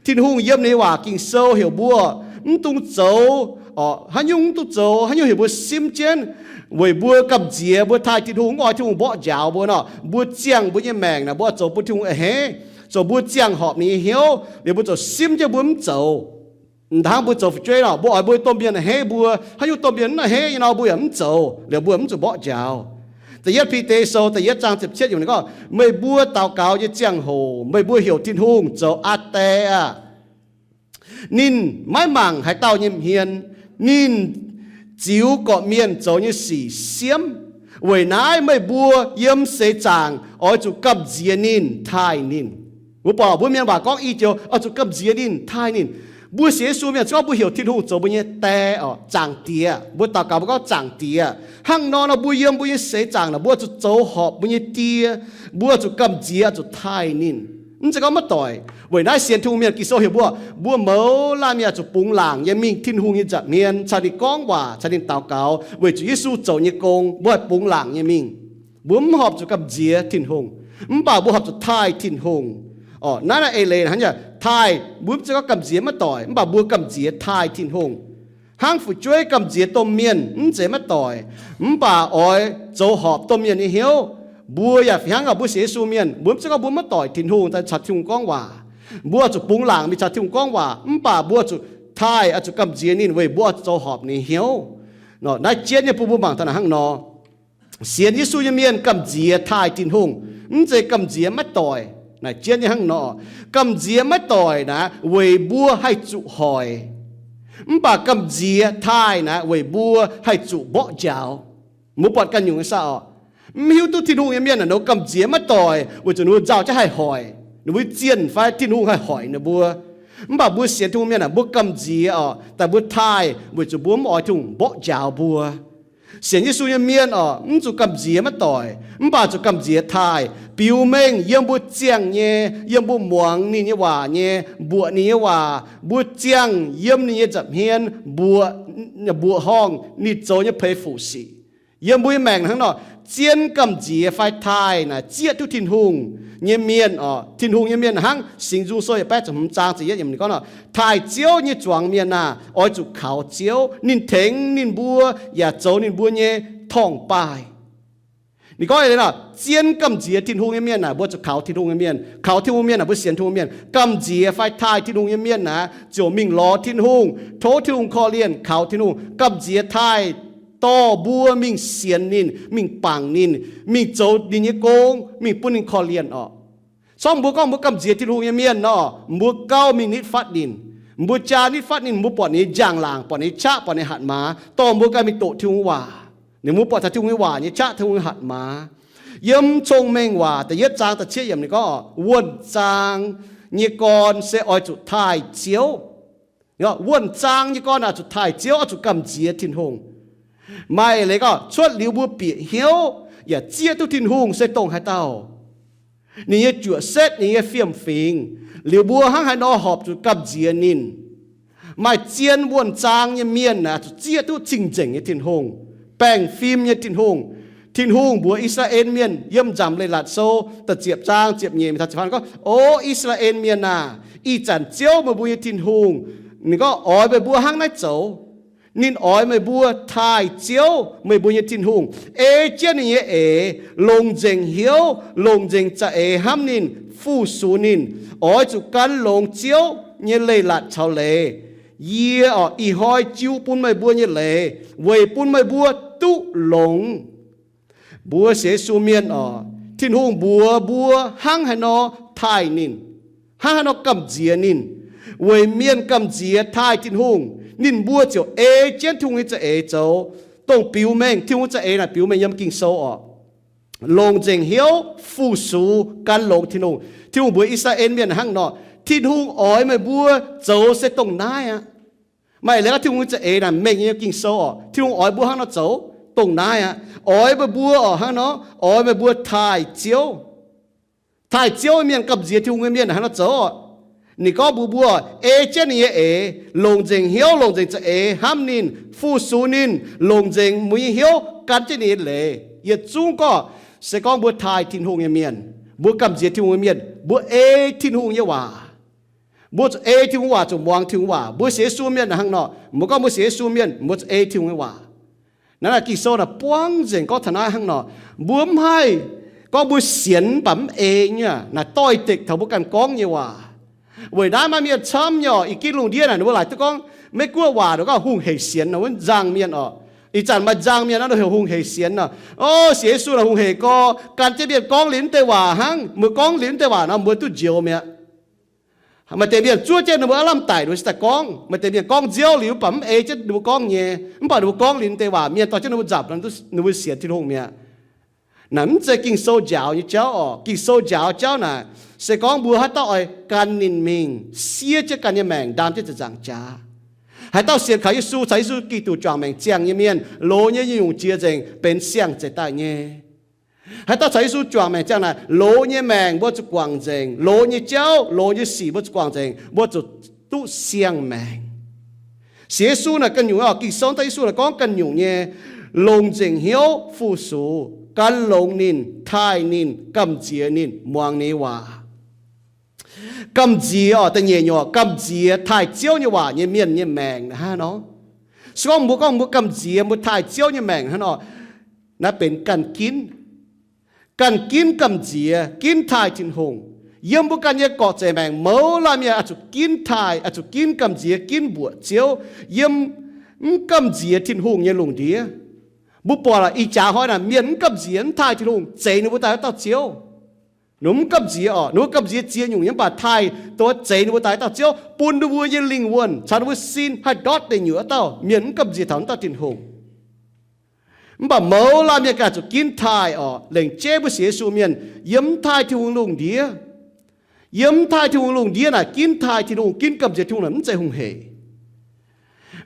Tin-Hungh yiem ninh waac Ging-Sou heuc mbuo mv dungx zoux, haaix nyungc mv dungx zoux haaix nyungc, heuc mbuo simv jienv weic mbuo gamh nziex, mbuo taaih Tin-Hungh, mv oix Tin-Hungh mborqv njaaux mbuo nor, mbuo ziangh mbuo nyei maengc naaic, mbuo oix zoux bun Tin-Hungh a'hneiv, zoux mbuo ziangh horpc ninh nyei hnyouv liuz, mbuo ziouc simv jienv mbuo mv zoux. Dangh hnangv mbuo zoux fu'jueiv nor, mbuo oix mbuo domh mienh a'hneiv mbuo, haaix nyungc domh mienh mv a'hneiv nyei nor, mbuo yaac mv zoux, liuz mbuo mv zuqc mborqv njaaux. Da'yietv Bide Sou da'yietv zaang ziepc cietv yiemc gorngv, Meih mbuo daux gaux nyei ziangh hoc meih mbuo heuc Tin-Hungh zoux Aa Die aah! Ninh maiv mangc haaix dauh nyei hmien. Ninh ziux gorqv-mienh zoux nyei sic siemv. Weic naaiv meih mbuo yiem seix zaangc oix zuqc gamh nziex ninh, taaih ninh. Mbuo buatc mbuo mienh waac gorngv i joux oix zuqc gamh nziex ninh, taaih ninh. Mbuo sienx Yesu mienh gorngv mbuo heuc Tin-Hungh zoux mbuo nyei Die oc, Zaangc Diex. Mbuo daux gaux mbuo gorngv Zaangc Diex. Hnangv nor nor mbuo yiem mbuo nyei seix zaangc naaic, mbuo zuqc zoux horpc mbuo nyei Die. Mbuo zuqc gamh nziex, zuqc taaih ninh. Mv zeiz gorngv maiv doic. Weic naaiv sienx Tin-Hungh mienh, Ging-Sou heuc mbuo, mbuo mouz laanh mienh zuqc bungx laangc nyei mingh Tin-Hungh nyei nza'hmien caux ninh gorngv waac, caux ninh daux gaux, weic zuqc Yesu zoux nyei gong, mbuo haih bungx laangc nyei mingh. Mbuo mv horpc zuqc gamh nziex Tin-Hungh, mv baac mbuo horpc zuqc taaih Tin-Hungh. Orqc, naaiv naaiv eix leiz hnangv nyei, taaih, mbuo mv zeiz gorngv gamh nziex maiv doic, mv baac mbuo gamh nziex taaih Tin-Hungh. Hnangv fu'jueiv gamh nziex domh mienh mv zeiz maiv doic, mv baac oix zoux horpc domh mienh nyei hnyouv. Mbuo yaac fih hnangv, mbuo sienx Yesu mienh, mbuo mv zeiz gorngv mbuo maiv doic Tin-Hungh daaih caux Tin-Hungh gorngv waac. Mbuo zuqc bungx laangc mingh caux Tin-Hungh gorngv waac, mv baac mbuo zuqc taaih, zuqc gamh nziex ninh weic mbuo zoux horpc ninh hnyouv. Naaiv jienv nyei bun mbuo mangc taux naaic hnangv nor. Sienx Yesu nyei mienh gamh nziex taaih Tin-Hungh, mv zeiz gamh nziex maiv doic. Naaic jienv nyei hnangv nor, gamh nziex maiv doic naaic weic mbuo haih zuqc hoic, mv baac gamh nziex taaih naaic weic mbuo haih zuqc mborqv njaaux. Mbuo buatc ganh nyungc nyei saah orqc? Mv hiuv duqv Tin-Hungh nyei mienh naaic, ninh mbuo gamh nziex maiv doic weic zuqc ninh mbuo nzauh jienv haih hoic, ninh mbuo zienh fai Tin-Hungh haih hoic ninh mbuo. Mv baac mbuo sienx Tin-Hungh mienh naaic, mbuo gamh nziex orqc, daaih mbuo taaih weic zuqc mbuo mv oix Tin-Hungh mborqv njaaux mbuo. Sienx Yesu nyei mienh oc, mv zuqc gamh nziex maiv doic, mv baac zuqc gamh nziex taaih, biux mengh yiem mbuo ziangh nyei, yiem mbuo muangx ninh nyei waac nyei, mbuoqc ninh nyei waac, mbuo ziangh yiem ninh nyei nza'hmien, mbuoqc, mbuoqc horngh ninh zoux nyei peix fuqv sic. Yiem mbuo nyei maengc hnangv nor, zien gamh nziex fai taaih naaic zieqv duqv Tin-Hungh nyei mienh oc. Tin-Hungh nyei mienh hnangv Singx Nzung Sou yietc baeqv ziepc hmz zaang ziepc yietv yiemc ninh gorngv nor, taaih Ziouv nyei zuangx mienh aah, oix zuqv kaux Ziouv. Ninh tengx ninh mbuo yaac zoux ninh mbuo nyei torngv-baaih. Ninh gorngv eix leiz nor, zien gamh nziex Tin-Hungh nyei mienh naaic, mbuo zuqc kaux Tin-Hungh nyei mienh. Kaux Tin-Hungh mienh naaic, mbuo sienx Tin-Hungh mienh. Gamh nziex fai taaih Tin-Hungh nyei mienh naaic, ziouc mingh lorz Tin-Hungh, tov Tin-Hungh korv-lienh, kaux Tin-Hungh. Gamh nziex taaih dorh mbuo mingh sienx ninh, mingh bangc ninh, mingh zoux ninh nyei gong, mingh bun ninh korv-lienh oc. Corngv mbuo gorngv mbuo gamh nziex Tin-Hungh nyei mienh nor, mbuo gauh mingh nitv fatv ninh. Mbuo jaa nitv fatv ninh, mbuo buatc ninh nyei njang-laangc, buatc ninh nyei qaqv, buatc ninh nyei hatc maaz, dorh mbuo ganh mingh doqc Tin-Hungh nyei waac. Ninh mbuo buatc taux Tin-Hungh nyei waac nyei qaqv, Tin-Hungh nyei hatc maaz. Yiem Cong-Mengh Waac da'yietv zaang da'cietv yiemc ninh gorngv, wuonh zaang nyei gorn se oix zuqc taaih Ziouv. Wuonh zaang nyei gorn oix zuqc taaih Ziouv, oix zuqc gamh nziex Tin-Hungh. Maaih eix leiz gorngv cuotv liuz mbuo bieqc hnyouv yaac zieqv duqv Tin-Hungh se dongh haaix dauh. Ninh nyei juoqc setv, ninh nyei fiem-fingx, liuz mbuo hnangv haaix nor horpc zuqc gamh nziex ninh. Maaih zien wuonh zaang nyei mienh naaic zuqc zieqv duqv cing-nzengc nyei Tin-Hungh, baengh fim nyei Tin-Hungh. Tin-Hungh mbuox I^saa^laa^en Mienh yiem Nzamc Leiz-Latc Sou da'ziepc zaang ziepc nyeic taux ziepc faam gorngv, O I^saa^laa^en Mienh aah! Ih zanc Ziouv, meih mbuo nyei Tin-Hungh, ninh gorngv oix meih mbuo hnangv naaiv zoux. Ninh oix meih mbuo taaih Ziouv, meih mbuo nyei Tin-Hungh, ei jienv ninh nyei eix, longc nzengc hnyouv, longc nzengc za'eix hnamv ninh, fu-sux ninh. Oix zuqc gan longx Ziouv nyei leiz-latc caux leiz. Yie oc, ih hnoi jiu bun meih mbuo nyei leiz weic bun meih mbuo duqv longx. Mbuo sienx Yesu mienh oc, Tin-Hungh mbuox mbuo hnangv haaix nor taaih ninh, hnangv haaix nor gamh nziex ninh. Weic mienh gamh nziex taaih Tin-Hungh, ninh mbuo ziouc ei jienv Tin-Hungh nyei za'eix zoux, dongh biux mengh. Tin-Hungh nyei za'eix naaic biux mengh yiem Ging-Sou oc. Longc nzengc hnyouv, fu-sux, gan longx Tin-Hungh. Tin-Hungh mbuox I^saa^laa^en Mienh hnangv nor, Tin-Hungh oix meih mbuo zoux se dongh naaiv aqv. Maaih leiz gorngv Tin-Hungh nyei za'eix naaic mengh nyei Ging-Sou oc. Tin-Hungh oix mbuo hnangv nor zoux, dongh naaiv aqv. Oix meih mbuo oc hnangv nor, oix meih mbuo taaih Ziouv. Taaih Ziouv nyei mienh, gamh nziex Tin-Hungh nyei mienh hnangv nor zoux oc. Ninh gorngv mbuox mbuo, ei jienv ninh nyei eix, longc nzengc hnyouv, longc nzengc za'eix hnamv ninh, fu-sux ninh, longc nzengc mbuo nyei hnyouv gan jienv ninh nyei leiz. Yietc zungv gorngv, se gorngv mbuo taaih Tin-Hungh nyei mienh, mbuo gamh nziex Tin-Hungh nyei mienh, mbuo ei Tin-Hungh nyei waac. Mbuo zuqc ei Tin-Hungh waac, zuqc muangx Tin-Hungh waac. Mbuo sienx Yesu mienh hnangv nor, mbuo gorngv mbuo sienx Yesu mienh, mbuo zuqc ei Tin-Hungh nyei waac. Naaiv Ging-Sou naaic buangv nzengc gorngv taux naaiv hnangv nor. Mbuo mv haih gorngv mbuo sienx mv baac mv ei nyei, naaic doix-dekc taux mbuo ganh gorngv nyei waac. Weic naaiv maaih mienh camv nyei oc, ih ginv lungh ndiev naaic ninh mbuo laaic duqv gorngv Meiv-Guoqv waac, ninh gorngv hungh hec sienx nor, wuov nzangc mienh oc. Ih zanc maaih nzangc mienh nor, ninh heuc hungh hec sienx nor. O, sienx Yesu naaic hungh hec gorx, gan jienv mienh gorngv liuz mv deix waac hnangv. Mbuo gorngv liuz mv deix waac nor, mbuo duqv njoux mi'aqv. Maaih deix mienh zuov jienv ninh mbuo aqv lamh daic, ninh mbuo cingx daaih gorngv. Maaih deix mienh gorngv nziouv liuz mv baac mv ei jienv ninh mbuo gorngv nyei, mv baac ninh mbuo gorngv liuz mv deix waac, mienh dorh jienv ninh mbuo nzapc, ninh mbuo sienx Tin-Hungh mi'aqv. Naaic mv zeiz Ging-Sou njaaux nyei jauv oc. Ging-Sou njaaux jauv naaic se gorngv mbuo haaix dauh oix gan ninh mingh, siev jienv ganh nyei maengc, ndaam jienv ziepc nzaangc jaax. Haaix dauh sienx kaux Yesu, caux Yesu Giduc juangc maengc ziangh nyei mienh, loz nyei nyungc-nyungc jiex nzengc, benx siang-zeix daaih nyei. Haaix dauh caux Yesu juangc maengc ziangh naaic, loz nyei maengc mbuo zuqc guangc nzengc, loz nyei jauv, loz nyei sic mbuo zuqc guangc nzengc, mbuo zuqc duqv siang-maengc. Sienx Yesu naaic ganh nyungc nyei oc. Ging-Sou daaih Yesu naaic gorngv ganh nyungc nyei, longc nzengc hnyouv fu-sux, gan longx ninh, taaih ninh, gamh nziex ninh, muangx ninh nyei waac. Gamh nziex oc, da'nyeic nyungc, gamh nziex taaih Ziouv nyei waac nyei mienh nyei maengc hnangv nor. Se gorngv mbuo gorngv mbuo gamh nziex mbuo taaih Ziouv nyei maengc hnangv nor, naaiv benx ganh ginv. Ganh ginv gamh nziex, ginv taaih Tin-Hungh. Yiem mbuo ganh nyei gorqv-zeic maengc mouz laanh mienh oix zuqc ginv taaih, oix zuqc ginv gamh nziex, ginv mbuoqc Ziouv. Yiem mv gamh nziex Tin-Hungh nyei lungh ndiev, mbuo buatc ih jaax hnoi naaic mienh mv gamh nziex, mv taaih Tin-Hungh, zeix ninh mbuo daaih wuov dauh Ziouv. Ninh mbuo mv gamh nziex oc, ninh mbuo gamh nziex ziex nyungc nyei, mv baac taaih dongh zeix ninh mbuo daaih dauh Ziouv, bun ninh mbuo nyei lingh wuonh caux ninh mbuo sin haih ndortv deic nyuoqc wuov dauh. Mienh mv gamh nziex taux wuov dauh Tin-Hungh. Mv baac mouz laanh mienh ganh zuqc ginv taaih oc. Lengc jeiv mbuo sienx Yesu mienh, yiem mv taaih Tin-Hungh lungh ndiev, yiem mv taaih Tin-Hungh lungh ndiev naaic ginv taaih Tin-Hungh, ginv gamh nziex Tin-Hungh naaic mv zeiz hungh hec.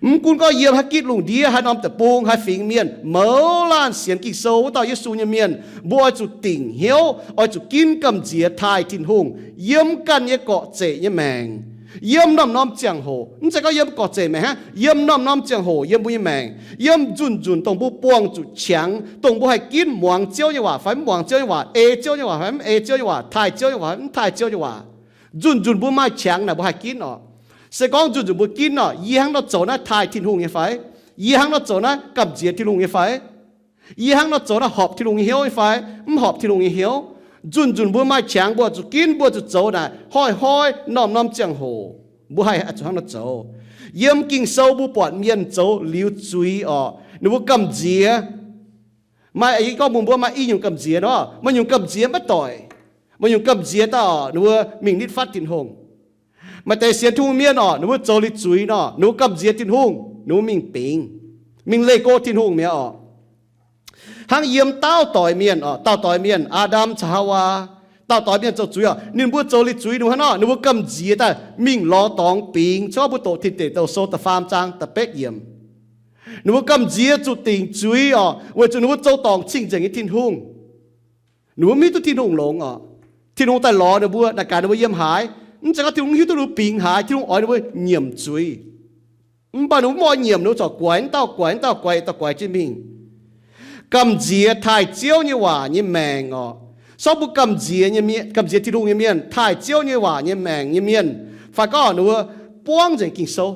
Mv gunv gorngv yiem haaix gitv lungh ndiev, haaix norm deic-bung, haaix fingx mienh, mouz laanh sienx Ging-Sou wuov dauh Yesu nyei mienh, mbuo oix zuqc dingc hnyouv, oix zuqc ginv gamh nziex taaih Tin-Hungh yiem ganh nyei gorqv-zeic nyei maengc, yiem norm-norm ziangh hoc. Mv zeiz gorngv yiem gorqv-zeic maengc hnangv, yiem norm-norm ziangh hoc yiem mbuo nyei maengc, yiem nzunc-nzunc dongh mbuo buangh zuqc qangx, dongh mbuo haih ginv muangx Ziouv nyei waac fai mv muangx Ziouv nyei waac, ei Ziouv nyei waac fai mv ei Ziouv nyei waac, taaih Ziouv nyei waac fai mv taaih Ziouv nyei waac. Nzunc-nzunc mbuo maaih qangx naaic mbuo haih ginv oc. Se gorngv nzunc-nzunc mbuo ginv oc, yie hnangv nor zoux naaiv taaih Tin-Hungh nyei fai? Yie hnangv nor zoux naaiv gamh nziex Tin-Hungh nyei fai? Yie hnangv nor zoux naaiv horpc Tin-Hungh nyei hnyouv nyei fai mv horpc Tin-Hungh nyei hnyouv? Nzunc-nzunc mbuo maaih qangx, mbuo zuqc ginv, mbuo zuqc zoux naaic. Hnoi-hnoi, norm-norm ziangh hoc mbuo haih zuqc hnangv nor zoux. Yiem Ging-Sou mbuo buatc mienh zoux liuz zuiz oc, ninh mbuo gamh nziex. Maaih gorngv mbuo maaih i nyungc gamh nziex nor, maaih nyungc gamh nziex maiv doic. Maaih nyungc gamh nziex daaih oc, ninh mbuo mingh nitv fatv Tin-Hungh. Maaih deix sienx Tin-Hungh mienh oc, ninh mbuo zoux liuz zuiz nor, ninh mbuo gamh nziex Tin-Hungh, ninh mbuo mingh bingx, mingh leih go Tin-Hungh mi'aqv oc. Hnangv yiem daauh doix mienh oc, daauh doix mienh, Aa^ndam caux Haawaa, daauh doix mienh zoux zuiz oc, ninh mbuo zoux liuz zuiz ninh mbuo hnangv nor, ninh mbuo gamh nziex daaih mingh lorz dorngx bingx. Cong mbuo doqc Tin Deic Douh Sou da'faam zaang da'betv yiemc. Ninh mbuo gamh nziex zuqc dingc zuiz oc, weic zuqc ninh mbuo zoux dorngc cing-nzengc nyei Tin-Hungh. Ninh mbuo mv hiuv duqv Tin-Hungh longx oc. Tin-Hungh daaih lorz ninh mbuo, naaic gaax ninh mbuo yiem haaix. Mv zeiz gorngv Tin-Hungh mv hiuv duqv ninh mbuo bingx haaix, Tin-Hungh oix ninh mbuo nyiemc zuiz. Mv baac ninh mbuo mv oix nyiemc, ninh mbuo corc guaix, wuov dauh guaix, wuov dauh guaix, yietc dauh guaix jienv mingh. Gamh nziex taaih Ziouv nyei waac nyei maengc oc. Sortv mbuo gamh nziex nyei mienh, gamh nziex Tin-Hungh nyei mienh taaih Ziouv nyei waac nyei maengc nyei mienh, fai gorngv ninh mbuo buangv nzengc Ging-Sou.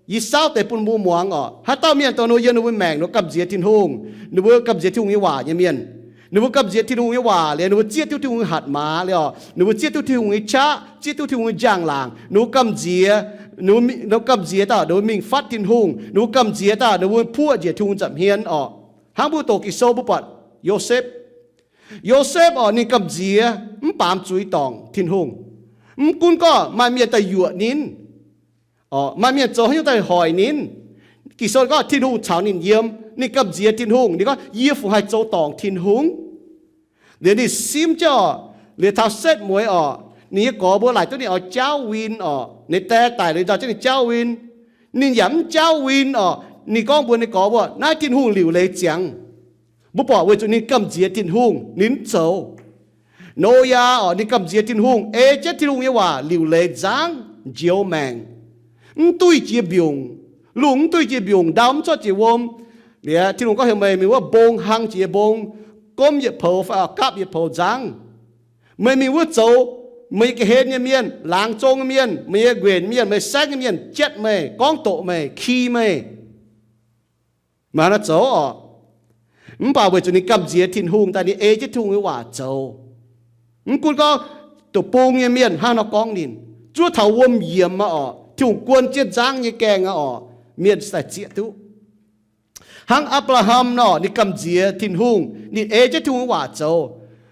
Yie saauv deix bun mbuo muangx oc. Haaix dauh mienh dongh ninh mbuo yiem ninh mbuo maengc ninh mbuo gamh nziex Tin-Hungh, ninh mbuo gamh nziex Tin-Hungh nyei waac nyei mienh, ninh mbuo gamh nziex Tin-Hungh nyei waac liuz, ninh mbuo zieqv duqv Tin-Hungh nyei hatc maaz liuz, ninh mbuo zieqv duqv Tin-Hungh nyei qaqv, zieqv duqv Tin-Hungh nyei njang-laangc, ninh mbuo gamh nziex, ninh mbuo gamh nziex daaih, ninh mbuo mingh fatv Tin-Hungh, ninh mbuo gamh nziex daaih, ninh mbuo puoqv njiec Tin-Hungh nza'hmien oc. Hnangv mbuo doqc Ging-Sou mbuo buatc Yosepv. Yosepv oc, ninh gamh nziex mv baamz zuiz dorngc Tin-Hungh. Mv gunv gorngv maaih mienh daaih yuoqc ninh, maaih mienh zoux haaix nyungc daaih hoic ninh, Ging-Sou gorngv Tin-Hungh caux ninh yiem. Ninh gamh nziex Tin-Hungh, ninh gorngv, Yie fungc haih zoux dorngc Tin-Hungh? Liuz ninh simv jienv oc, liuz taux setv mueiz oc, ninh nyei gorx mbuo laaic duqv ninh oix jaauv win oc. Ninh die daic liuz nzauh jienv ninh jaauv win. Ninh yaac mv jaauv win oc. Ninh gorngv mbuox ninh gorx mbuo, Naaiv Tin-Hungh liuc leiz ziangx. Mbuo buatc weic zuqc ninh gamh nziex Tin-Hungh, ninh mv zoux. Noyaa oc, ninh gamh nziex Tin-Hungh, ei jienv Tin-Hungh nyei waac liuc leiz nzangv, njoux maengc, mv duih jiex mbiungc, lungh mv duih jiex mbiungc, ndau mv cuotv jiex wuom. Liuz Tin-Hungh gorngv heuc meih mingh wuov mbong hlang jiex mbong, gomv yietc poux fai gapv yietc poux nzangv. Meih mingh wuov zoux, meih nyei ga'hlen nyei mienh, laangz zong nyei mienh, meih nyei nquenc mienh, meih saengv nyei mienh, jatv meih, gorngv doqc meih, ki meih. Maaih hnangv nor zoux oc. Mv baac weic zuqc ninh gamh nziex Tin-Hungh daaih, ninh ei jienv Tin-Hungh nyei waac zoux. Mv gunv gorngv deic-bung nyei mienh hnangv nor gorngv ninh, zuov taux wuom yiemx aqv oc, Tin-Hungh guon jienv nzangv nyei gaengh aqv oc, mienh daaih zieqv duqv. Hnangv Apc^laa^ham nor, ninh gamh nziex Tin-Hungh, ninh ei jienv Tin-Hungh nyei waac zoux.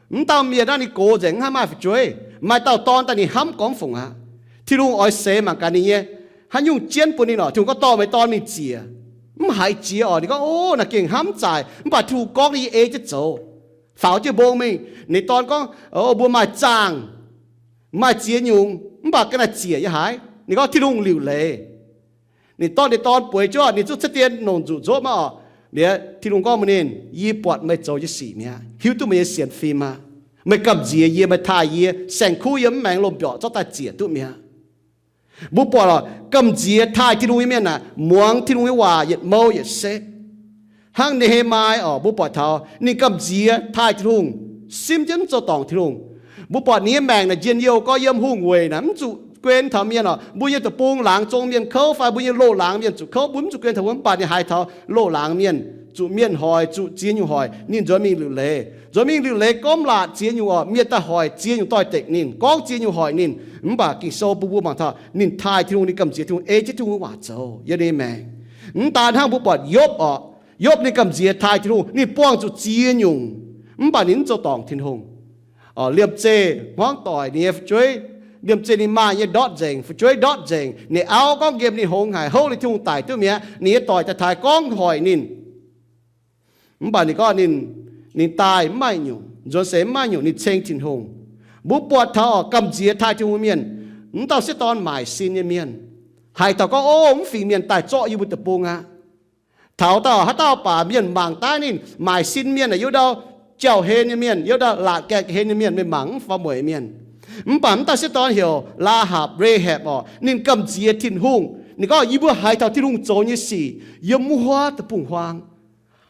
Mv dauh mienh naaiv ninh gox nzengc, mv haih maaih fu'jueiv. Maaih dauh dorn daaih ninh hnamv gorngv fungc aqv. Tin-Hungh oix seix mangc gaax ninh nyei haaix nyungc jienv bun ninh oc. Tin-Hungh gorngv dorh meih dorn mingh ziec. Mv haiz jiex oc. Ninh gorngv, O, naaic gengh hnamv zaaic. Mv baac Tin-Hungh gorngv ninh nyei ei jienv zoux. Faaux jienv mbong mingh, ninh dorn gorngv, O, mbuo maaih zaangh, maaih ziex nyungc, mv baac ga'naaiv ziec yiem haaix? Ninh gorngv, Tin-Hungh liuc leiz. Ninh dorh ninh dorn bueix jienv, ninh zungv cuotv dien longc nzuqc nzopv maiv oc. Liuz Tin-Hungh gorngv mbuox ninh, Yie buatc meih zoux nyei sic mi'aqv, hiuv duqv meih nyei sienx fim aqv. Meih gamh nziex yie, meih taaih yie, saeng-kuv yiem mv maengx lomh mbiorqc zorqv daaih ziec duqv mi'aqv. Mbuo buatc oc, gamh nziex taaih Tin-Hungh nyei mienh aeqv, muangx Tin-Hungh nyei waac yietc mouh yietc setv. Hnangv Ne^he^mai oc, mbuo buatc taux ninh gamh nziex taaih Tin-Hungh, simv jienv mv zoux dorngc Tin-Hungh. Mbuo buatc ninh nyei maengc naaic njien-youh gorx, yiem hungh weic naaic mv zuqc guen taux mienh oc. Mbuo nyei deic-bung laangz zong mienh kouv fai mbuo nyei loz-laangz mienh zuqc kouv, mbuo mv zuqc guen taux mbuo, mv baac ninh haiz taux loz-laangz mienh, zuqc mienh hoic, zuqc ziex nyungc hoic, ninh nzuonx mingh liuc leiz. Nzuonx mingh liuc leiz gomv laatc ziex nyungc oc, mienh daaih hoic ziex nyungc doix-dekc ninh, gorngv ziex nyungc hoic ninh. Mv baac Ging-Sou bun mbuo mangc taux ninh taaih Tin-Hungh, ninh gamh nziex Tin-Hungh, ei jienv Tin-Hungh nyei waac zoux yiem ninh nyei maengc. Mv daan hnangv, mbuo buatc Yopv oc. Yopv ninh gamh nziex taaih Tin-Hungh, ninh buangh zuqc ziex nyungc, mv baac ninh mv zoux dorngc Tin-Hungh. Liemh zeih hmuangv doic ninh nyei fu'jueiv, liemh zeih ninh maaih nyei ndortv nzengc, fu'jueiv ndortv nzengc, ninh auv gorngv nqemh ninh hngongx haic, houv ninh Tin-Hungh daic duqv mi'aqv, ninh nyei doic daaih taaih gorngv hoic ninh. Mv baac ninh gorngv ninh, ninh daaih mv maaih nyungc, nzuonx seix mv maaih nyungc, ninh ceng Tin-Hungh. Mbuo buatc taux oc, gamh nziex taaih Tin-Hungh mienh, mv dauh sieqv dorn maaic sin nyei mienh. Haiz taux gorngv, Ov, mv fingx mienh daaih zorqv yie mbuo deic-bung aqv. Taux dauh haaix dauh baac mienh mangc daaih ninh maaic sin mienh, youv ndau jauv-hlen nyei mienh, youv ndau laatc gaengh hlen nyei mienh, meih mangc mv faaux mueic mienh. Mv baac mv dauh sieqv dorn heuc Laahaapc, Rahab orqc, ninh gamh nziex Tin-Hungh. Ninh gorngv, Yie mbuo haiz taux Tin-Hungh zoux nyei sic yiem wuov huaav deic-bung-huaang.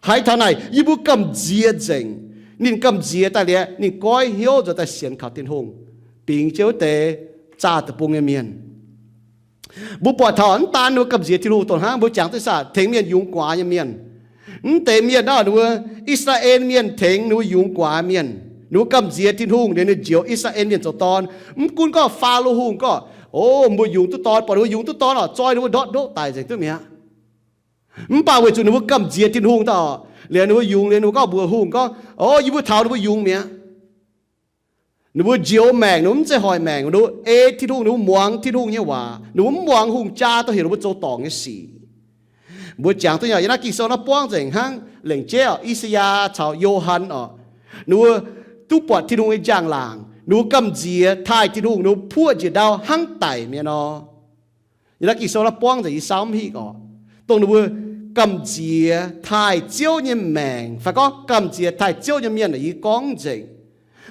Haiz taux naaic yie mbuo gamh nziex nzengc. Ninh gamh nziex daaih liuz, ninh goiv hnyouv nzuonx daaih sienx kaux Tin-Hungh, bingx jienv wuov deix zaah deic-bung nyei mienh. Mbuo buatc taux mv daan ninh mbuo gamh nziex Tin-Hungh dongh hnangv, mbuo jangx duqv saah, tengx mienh yungz guaax nyei mienh. Mv deix mienh naaiv, ninh mbuo I^saa^laa^en Mienh tengx ninh mbuo yungz guaax mienh. Ninh mbuo gamh nziex Tin-Hungh liuz, ninh njoux I^saa^laa^en Mienh zoux dorn. Mv gunv gorngv Faalo Hungh gorngv, O, mbuo yungz duqv dorn, buatc ninh mbuo yungz duqv dorn orqc, zoi ninh mbuo ndortv ndoqv daic nzengc duqv mi'aqv. Mv baac weic zuqc ninh mbuo gamh nziex Tin-Hungh daaih orqc, liuz ninh mbuo yungz liuz ninh mbuo gorngv mbuox hungh gorngv, O, yie mbuo taux ninh mbuo yungz mi'aqv. Ninh mbuo njoux maengc, ninh mbuo mv zeiz hoic maengc, ninh mbuo ei Tin-Hungh, ninh mbuo muangx Tin-Hungh nyei waac, ninh mbuo mv muangx hungh jaa dongh heuc ninh mbuo zoux dorngc nyei sic. Mbuo jangx duqv nyei, yiem naaiv Ging-Sou naaiv buangv nzengc hnangv, lengc jeiv orqc, I^saa^yaa caux Yo^han orqc, ninh mbuo duqv buatc Tin-Hungh nyei njang-laangc, ninh mbuo gamh nziex taaih Tin-Hungh, ninh mbuo puoqv njiec ndau hnangv daic mi'aqv nor. Yiem naaiv Ging-Sou naaiv buangv nzengc, yie saauv mv hiuv orqc, dongh ninh mbuo gamh nziex taaih Ziouv nyei maengc fai gorngv gamh nziex taaih Ziouv nyei mienh naaic, yie gorngv nzengc.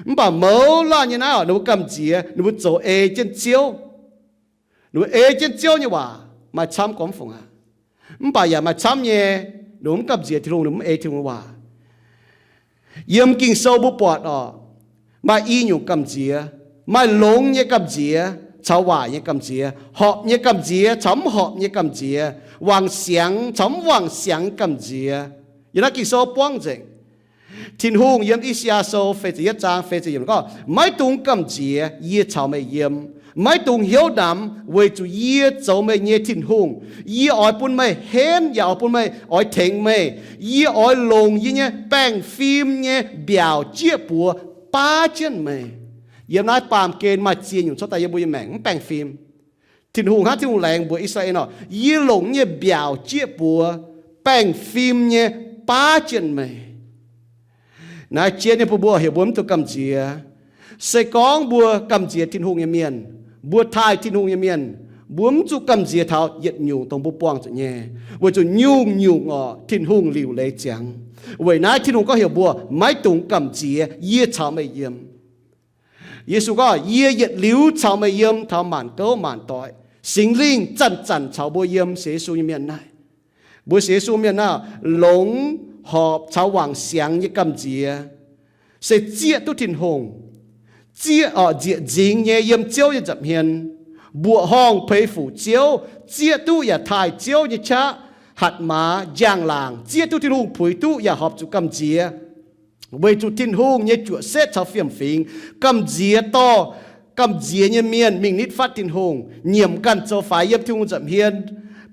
Mv baac mouz laanh nyei naaiv orqc, ninh mbuo gamh nziex, ninh mbuo zoux ei jienv Ziouv. Ninh mbuo ei jienv Ziouv nyei waac maaih camv gormx fungc aqv. Mv baac yaac maaih camv nyei, ninh mbuo mv gamh nziex Tin-Hungh, ninh mbuo mv ei Tin-Hungh nyei waac. Yiem Ging-Sou mbuo buatc orqc, maaih i nyungc gamh nziex, maaih longx nyei gamh nziex caux waaic nyei gamh nziex, horpc nyei gamh nziex caux mv horpc nyei gamh nziex, wangc siangx caux mv wangc siangx nyei gamh nziex. Yiem naaiv Ging-Sou buangv nzengc. Tin-Hungh yiem I^saa^yaa Sou feix ziepc yietv zaang feix ziepc yiemc gorngv, Maiv dungx gamh nziex yie caux meih yiem. Maiv dungx hnyouv namx, weic zuqc yie zoux meih nyei Tin-Hungh. Yie oix bun meih henv yaac oix bun meih, oix tengx meih. Yie oix longc yie nyei baengh fim nyei mbiaauc jieqv buoz baav jienv meih. Yiem naaiv baamh gen maaih ziex nyungc cuotv daaih yiem mbuo nyei maengc, mv baengh fim. Tin-Hungh hnangv Tin-Hungh laengz mbuox I^saa^laa^en orqc, Yie longc nyei mbiaauc jieqv buoz baengh fim nyei baav jienv meih. Naaiv jien nyei bun mbuo heuc mbuo mv dungx gamh nziex. Se gorngv mbuo gamh nziex Tin-Hungh nyei mienh, mbuo taaih Tin-Hungh nyei mienh, mbuo mv zuqc gamh nziex taux yietc nyungc dongh mbuo buangh zuqc nyei, weic zuqc nyungc-nyungc orqc Tin-Hungh liuc leiz ziangx. Weic naaiv Tin-Hungh gorngv heuc mbuo maiv dungx gamh nziex, yie caux meih yiem. Yesu gorngv, Yie yietc liuz caux meih yiem taux maanc gouv maanc doic. Singx Lingh zanc-zanc caux mbuo yiem sienx Yesu nyei mienh naaiv. Mbuo sienx Yesu mienh naaiv, longx horpc caux wangc siangx nyei gamh nziex se zieqv duqv Tin-Hungh, zieqv orqc nzieqc nzingx nyei yiem Ziouv nyei nza'hmien, mbuoqc horngh peix fuc Ziouv, zieqv duqv yaac taaih Ziouv nyei qaqv, hatc maaz, njang-laangc, zieqv duqv Tin-Hungh puix duqv yaac horpc zuqc gamh nziex. Weic zuqc Tin-Hungh nyei juoqc setv caux fiem-fingx, gamh nziex dorh gamh nziex nyei mienh mingh nitv fatv Tin-Hungh, nyiemc ganh zoux faix yiem Tin-Hungh nza'hmien,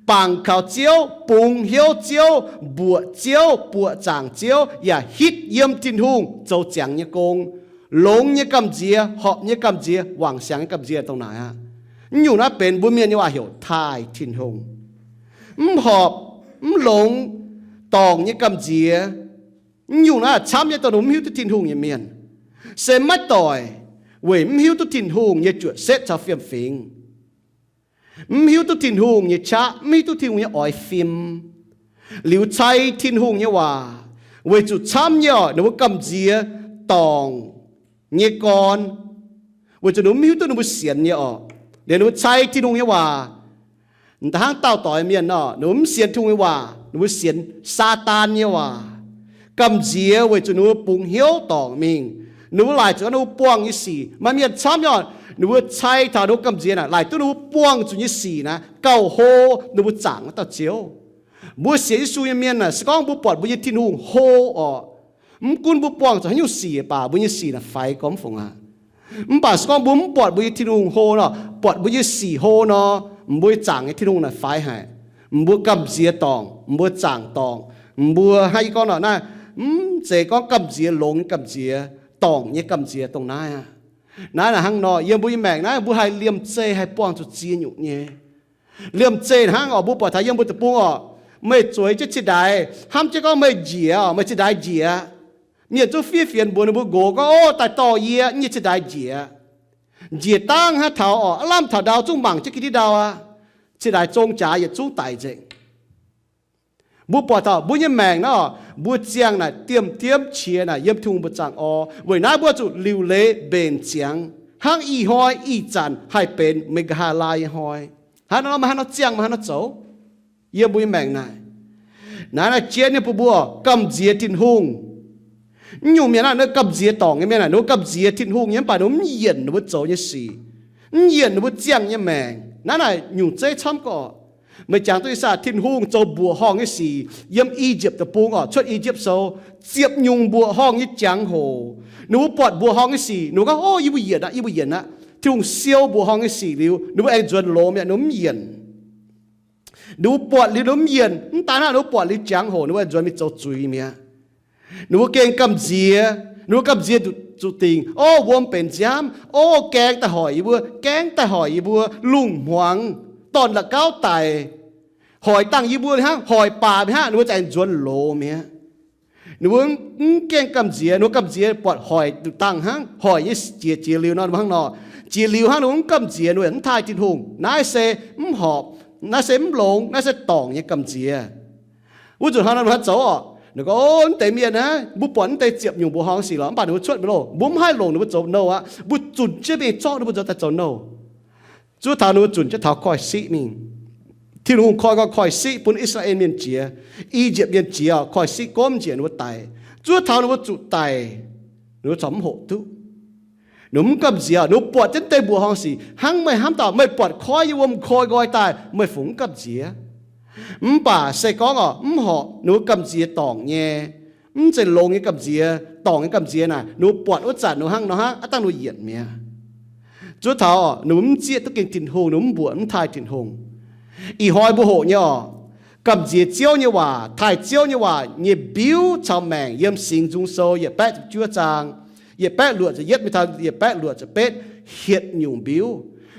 bangc kaux Ziouv, bungx hnyouv Ziouv, mbuoqc Ziouv, buoqc zaangc Ziouv, yaac hitv yiem Tin-Hungh zoux ziangx nyei gong. Longx nyei gamh nziex, horpc nyei gamh nziex, wangc siangx nyei gamh nziex dongh naaic aqv. Mv nyungc naaiv benx mbuo mienh nyei waac heuc taaih Tin-Hungh. Mv horpc, mv longx, dorngc nyei gamh nziex, mv nyungc naaiv camv nyei dongh mv hiuv duqv Tin-Hungh nyei mienh, se maiv doic, weic mv hiuv duqv Tin-Hungh nyei juoqc setv caux fiem-fingx, mv hiuv duqv Tin-Hungh nyei qaqv, mv hiuv duqv Tin-Hungh nyei oix fim, liuz cai Tin-Hungh nyei waac, weic zuqc camv nyei orqc, ninh mbuo gamh nziex dorngc nyei gorn, weic zuqc ninh mbuo mv hiuv duqv ninh mbuo sienx nyei orqc. Liuz ninh mbuo cai Tin-Hungh nyei waac, hnangv daauh doix mienh orqc, ninh mbuo mv sienx Tin-Hungh nyei waac, ninh mbuo sienx Saadaan nyei waac. Gamh nziex weic zuqc ninh mbuo bungx hnyouv dorngc mingh. Ninh mbuo laaic zuqc ninh mbuo buangh nyei sic. Maaih mienh camv nyei orqc, ninh mbuo cai taux ninh mbuo gamh nziex naaic, laaic duqv ninh mbuo buangh zuqc nyei sic naaic gauh hlo, ninh mbuo zaangc wuov dauh Ziouv. Mbuo sienx Yesu nyei mienh naaic, se gorngv mbuo buatc mbuo nyei Tin-Hungh hlo orqc, mv gunv mbuo buangh zuqc haaix nyungc sic baac mbuo nyei sic naaic faix gormx fungc aqv. Mv baac se gorngv mbuo mv buatc mbuo nyei Tin-Hungh hlo nor, buatc mbuo nyei sic hlo nor, mbuo zaangc nyei Tin-Hungh naaic faix haic. Mbuo gamh nziex dorngc, mbuo zaangc dorngc, mbuo hnangv yie gorngv nor naaiv, mv zeiz gorngv gamh nziex longx nyei gamh nziex, dorngc nyei gamh nziex dongh naaiv aqv. Naaiv naaic hnangv nor, yiem mbuo nyei maengc naaiv mbuo haih liemh zeih haih buangh zuqc ziex nyungc nyei. Liemh zeih hnangv orqc, mbuo buatc taux yiem mbuo deic-bung orqc, meih zueiz jienv ciex ndaix, hnamv jienv gorngv meih njiec orqc, meih ciex ndaix njiec. Mienh zungv fiev fienx mbuox ninh mbuo nqox gorngv, Ov, daaih dorh yie, yie nyei ciex ndaix njiec. Njiec dangh hnangv taux orqc, aav lamh taux ndau zungv mangc jienv ga'ndiev ndau aqv. Zinh ndaangc zong jaax yietc zungv daic nzengc. Mbuo buatc taux mbuo nyei maengc naaiv, mbuo ziangh naaic diemv-diemv qiex naaic yiem Tin-Hungh mbuo zaangc orv. Weic naaiv mbuo zuqc liuc leiz mbenc ziangx hnangv ih hnoi ih zanc haih benx meih nqa'haav laai nyei hnoi. Hnangv nor, meih hnangv nor ziangh, meih hnangv nor zoux yiem mbuo nyei maengc naaic. Naaiv naaiv jien nyei bun mbuo gamh nziex Tin-Hungh. Mv nyungc mienh naaiv, ninh gamh nziex dorngc nyei mienh naaic, ninh mbuo gamh nziex Tin-Hungh nyei, mv baac ninh mbuo mv yienc ninh mbuo zoux nyei sic, mv yienc ninh mbuo ziangh nyei maengc. Naaiv naaic nyungc zeiv camv gorqv. Meih jangx duqv ih zanc Tin-Hungh zoux mbuoqc horngh nyei sic yiem I^yipv Deic-Bung orqc, Cuotv I^yipv Sou, ziepc nyungc mbuoqc horngh nyei jangx-hoc. Ninh mbuo buatc mbuoqc horngh nyei sic, ninh mbuo gorngv, O, yie mbuo yienc aqv, yie mbuo yienc aqv. Tin-Hungh siou mbuoqc horngh nyei sic liuz, ninh mbuo aengx nzuonx loz mi'aqv, ninh mbuo mv yienc. Ninh mbuo buatc liuz ninh mbuo mv yienc. Mv daan hnangv, ninh mbuo buatc liuz jangx-hoc, ninh mbuo aengx nzuonx mingh zoux zuiz mi'aqv. Ninh mbuo gengh gamh nziex, ninh mbuo gamh nziex zuqc dingc, O, wuom benx nziaamv, O, gaeng daaih hoic yie mbuo, gaeng daaih hoic yie mbuo, lungh hmuangx, dorn-la'gauv daic, hoic dangh yie mbuo hnangv, hoic baac hnangv, ninh mbuo za'gengh nzuonx loz mi'aqv. Ninh mbuo mv gengh gamh nziex, ninh mbuo gamh nziex buatc hoic nduqc dangh hnangv, hoic nyei jiex jiex liuz nor, ninh mbuo hnangv nor. Jiex liuz hnangv, ninh mbuo mv gamh nziex, ninh mbuo mv taaih Tin-Hungh. Naaiv se mv horpc, naaiv se mv longx, naaiv se dorngc nyei gamh nziex. Wuov nzunc hnangv nor, ninh mbuo zoux orqc, ninh gorngv, O, mv deix mienh aah, mbuo buatc mv deix ziepc nyungc mbuoqc horngh sic lorqc, mv baac ninh mbuo cuotv mingh loh, mbuo mv haih longc ninh mbuo zoux nouh aqv. Mbuo zunc jienv mingh zorqv ninh mbuo nzoux daaih zoux nouh. Zuov taux ninh mbuo zunc jienv taux koiv-siqv mingh. Tin-Hungh koi nqoi koiv-siqv bun I^saa^laa^en Mienh jiex, I^yipv Mienh jiex, koiv-siqv gomv njiec ninh mbuo daic. Zuov taux ninh mbuo zuqc daic, ninh mbuo corc mv hoqc duqv. Ninh mbuo mv gamh nziex, ninh mbuo buatc jienv deix mbuoqc horngh sic hnangv meih hnamv dauh, meih buatc koiv nyei wuom koi nqoi daaih, meih fungc mv gamh nziex? Mv baac se gorngv orqc, mv horpc, ninh mbuo gamh nziex dorngc nyei, mv zeiz longx nyei gamh nziex, dorngc nyei gamh nziex naaic, ninh mbuo buatc wuov zanc ninh mbuo hnangv nor hnangv, aav dangh ninh mbuo yienc mi'aqv. Zuov taux ninh mbuo mv zieqv duqv gengh Tin-Hungh, ninh mbuo mv mbuoqc mv taaih Tin-Hungh. Ih hnoi mbuo hoqc nyei orqc, gamh nziex Ziouv nyei waac, taaih Ziouv nyei waac nyei mbiuv caux maengc yiem Singx Nzung Sou yietc baeqv ziepc juov zaang, yietc baeqv luoqc ziepc yietv mingh taux yietc baeqv luoqc ziepc betv, hietc nyungc mbiuv.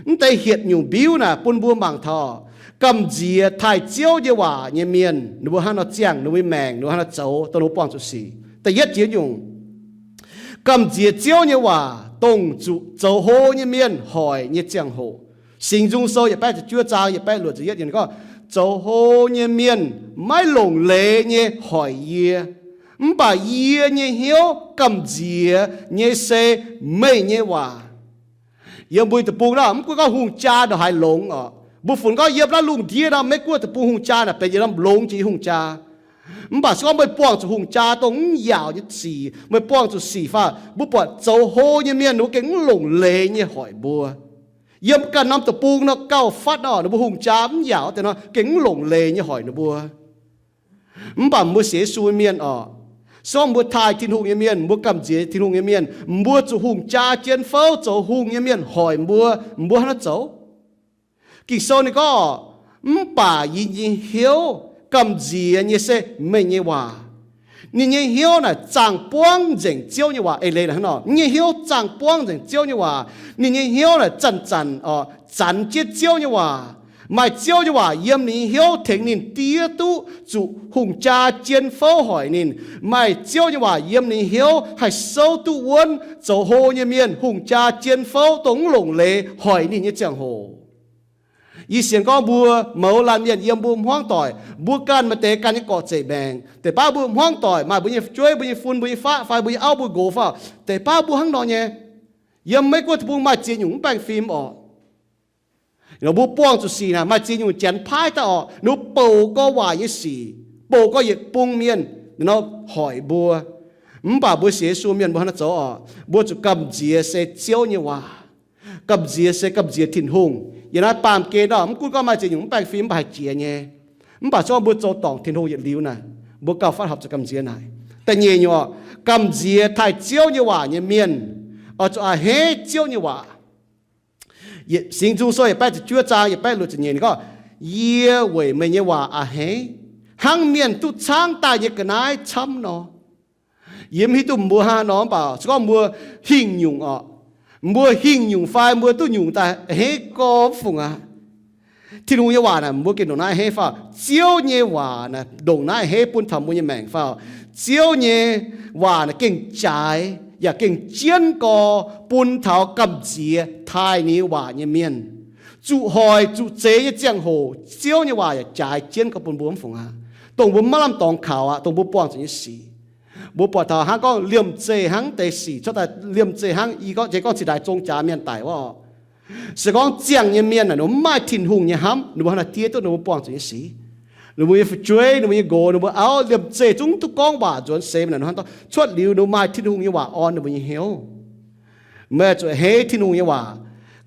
Mv deix hietc nyungc mbiuv naaic bun mbuo mangc taux gamh nziex taaih Ziouv nyei waac nyei mienh, ninh mbuo hnangv nor ziangh, ninh mbuo nyei maengc, ninh mbuo hnangv nor zoux, dongh ninh mbuo buangh zuqc sic. Da'yietv jiex nyungc, gamh nziex Ziouv nyei waac dongh zuqc zoux hlo nyei mienh hoic nyei ziangh hoc. Singx Nzung Sou yietc baeqv ziepc juov zaang yietc baeqv luoqc ziepc yietv gorngv, zoux hlo nyie mienh maiv longc leiz nyei hoic yie, mv baac yie nyei hnyouv gamh nziex nyei se meih nyei waac. Yiem mbuo deic-bung nor, mv gunv gorngv hungh jaa ndongc haaix longx oc, mbuo funx gorngv yiem naaiv lungh ndiev nor, Meiv-Guoqv deic-bung hungh jaa naaic benx yietc norm longx jiex hungh jaa. Mv baac se gorngv meih buangh zuqc hungh jaa dongh mv yaauc nyei sic, meih buangh zuqc sic fai, mbuo buatc zoux hlo nyei mienh ninh mbuo gengh mv longc leiz nyei hoic mbuo. Yiem ganh norm deic-bung nor gauh fatv oc, ninh mbuo hungh jaa mv yaauc deix nor gengh mv longc leiz nyei hoic ninh mbuo. Mv baac mbuo sienx Yesu nyei mienh oc, se gorngv mbuo taaih Tin-Hungh nyei mienh, mbuo gamh nziex Tin-Hungh nyei mienh, mbuo zuqc hungh jaa jien fouv zoux hungh nyei mienh hoic mbuo, mbuo hnangv naaiv zoux. Ging-Sou ninh gorngv, mv baac yie nyei hnyouv gamh nziex nyei se meih nyei waac. Ninh nyei hnyouv naaic zaangh buangv nzengc Ziouv nyei waac. Eix leiz naaic hnangv nor, ninh nyei hnyouv zaangh buangv nzengc Ziouv nyei waac. Ninh nyei hnyouv naaic zanc-zanc oc, zanx jienv Ziouv nyei waac. Maaih Ziouv nyei waac yiem ninh nyei hnyouv tengx ninh diev duqv zuqc hungh jaa jien fouv hoic ninh. Maaih Ziouv nyei waac yiem ninh nyei hnyouv haih souv duqv wuonv zoux hlo nyei mienh, hungh jaa jien fouv dongh mv longc leiz hoic ninh nyei ziangh hoc. Yie sienx gorngv mbuo mouz laanh mienh yiem mbuo hmuangv doic, mbuo ganh maaih deix ganh nyei gorqv-zeic maengc. Deix baav mbuo hmuangv doic maaih mbuo nyei fu'jueiv, mbuo nyei fun, mbuo nyei faqv fai mbuo nyei auv mbuo nqox fai, deix baav mbuo hnangv nor nyei. Yiem Meiv-Guoqv deic-bung maaih ziex nyungc mv baengh fim oc. Nor mbuo buangh zuqc sic naaic maaih ziex nyungc janx paaiv daaih oc, ninh bouc gorx waac nyei sic, bouc gorx yietc bung mienh, nor hoic mbuo. Mv baac mbuo sienx Yesu mienh mbuo hnangv naaiv zoux oc, mbuo zuqc gamh nziex se Ziouv nyei waac. Gamh nziex se gamh nziex Tin-Hungh. Yiem naaiv baamh gen nor, mv gunv gorngv maaih ziex nyungc mv baengh fim mv baac haih jiex nyei. Mv baac se gorngv mbuo zoux dorngc Tin-Hungh yietc liuz naaiv, mbuo gauh fatv horpc zuqc gamh nziex naaic. Da'nyeic nyungc oc, gamh nziex taaih Ziouv nyei waac nyei mienh oix zuqc a'hneiv Ziouv nyei waac. Singx Nzung Sou yietc baeqv ziepc juov zaang yietc baeqv luoqc ziepc nyeic ninh gorngv, yie weic meih nyei waac a'hneiv, hnangv mienh duqv caangv daaih nyei ga'naaiv camv nor. Yie mv hiuv duqv mbuo hnangv nor mv baac se gorngv mbuo hingh nyungc oc, mbuo hingh nyungc fai mbuo duqv nyungc daaih a'hneiv gormx fungc aqv. Tin-Hungh nyei waac naaic mbuo gengh ndongc naaiv a'hneiv fai? Ziouv nyei waac naaic ndongc naaiv a'hneiv bun taux mbuo nyei maengc fai? Ziouv nyei waac naaic gengh jaaix yaac gengh jienv gorx bun taux gamh nziex taaih ninh nyei waac nyei mienh. zuqc hoic zuqc zeix nyei ziangh hoc, Ziouv nyei waac yaac jaaix jienv gorngv bun mbuo mv fungc aqv, dongh mbuo maiv lamh dorngx kaux aqv, dongh mbuo buangh zuqc nyei sic. Mbuo buatc taux hnangv gorngv liemh zeih hnangv deix sic cuotv daaih, liemh zeih hnangv i gorngv, jiex gorngv cingx daaih zong jaax mienh daic wuov oc. Se gorngv ziangh nyei mienh naaic ninh mbuo mv maaih Tin-Hungh nyei hnamv, ninh mbuo hnangv naaic diev duqv ninh mbuo buangh zuqc nyei sic. Ninh mbuo nyei fu'jueiv, ninh mbuo nyei nqox, ninh mbuo auv liemh zeih zungv duqv gorngv waac nzuonx seix, mv naaic ninh hnangv dorh cuotv liuz ninh mbuo maaih Tin-Hungh nyei waac orn ninh mbuo nyei hnyouv. Meih zuqc a'hneiv Tin-Hungh nyei waac,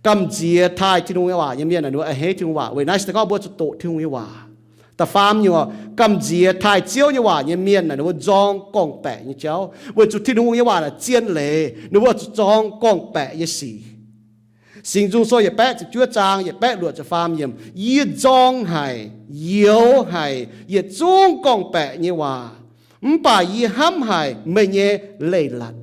gamh nziex taaih Tin-Hungh nyei waac nyei mienh naaic ninh mbuo a'hneiv Tin-Hungh waac. Weic naaiv se gorngv mbuo zuqc doqc Tin-Hungh nyei waac. Da'faam nyungc, gamh nziex taaih Ziouv nyei waac nyei mienh naaic ninh mbuo nzorng gorngv-baeqc nyei jauv, weic zuqc Tin-Hungh nyei waac naaic zien leiz, ninh mbuo zuqc nzorng gorngv-baeqc nyei sic. Singx Nzung Sou yietc baeqv ziepc juov zaang yietc baeqv luoqc ziepc faam yiemc, yie nzorng haic, youx haic yietc zungv gorngv-baeqc nyei waac, mv baac yie hnamv haic meih nyei leiz-latc.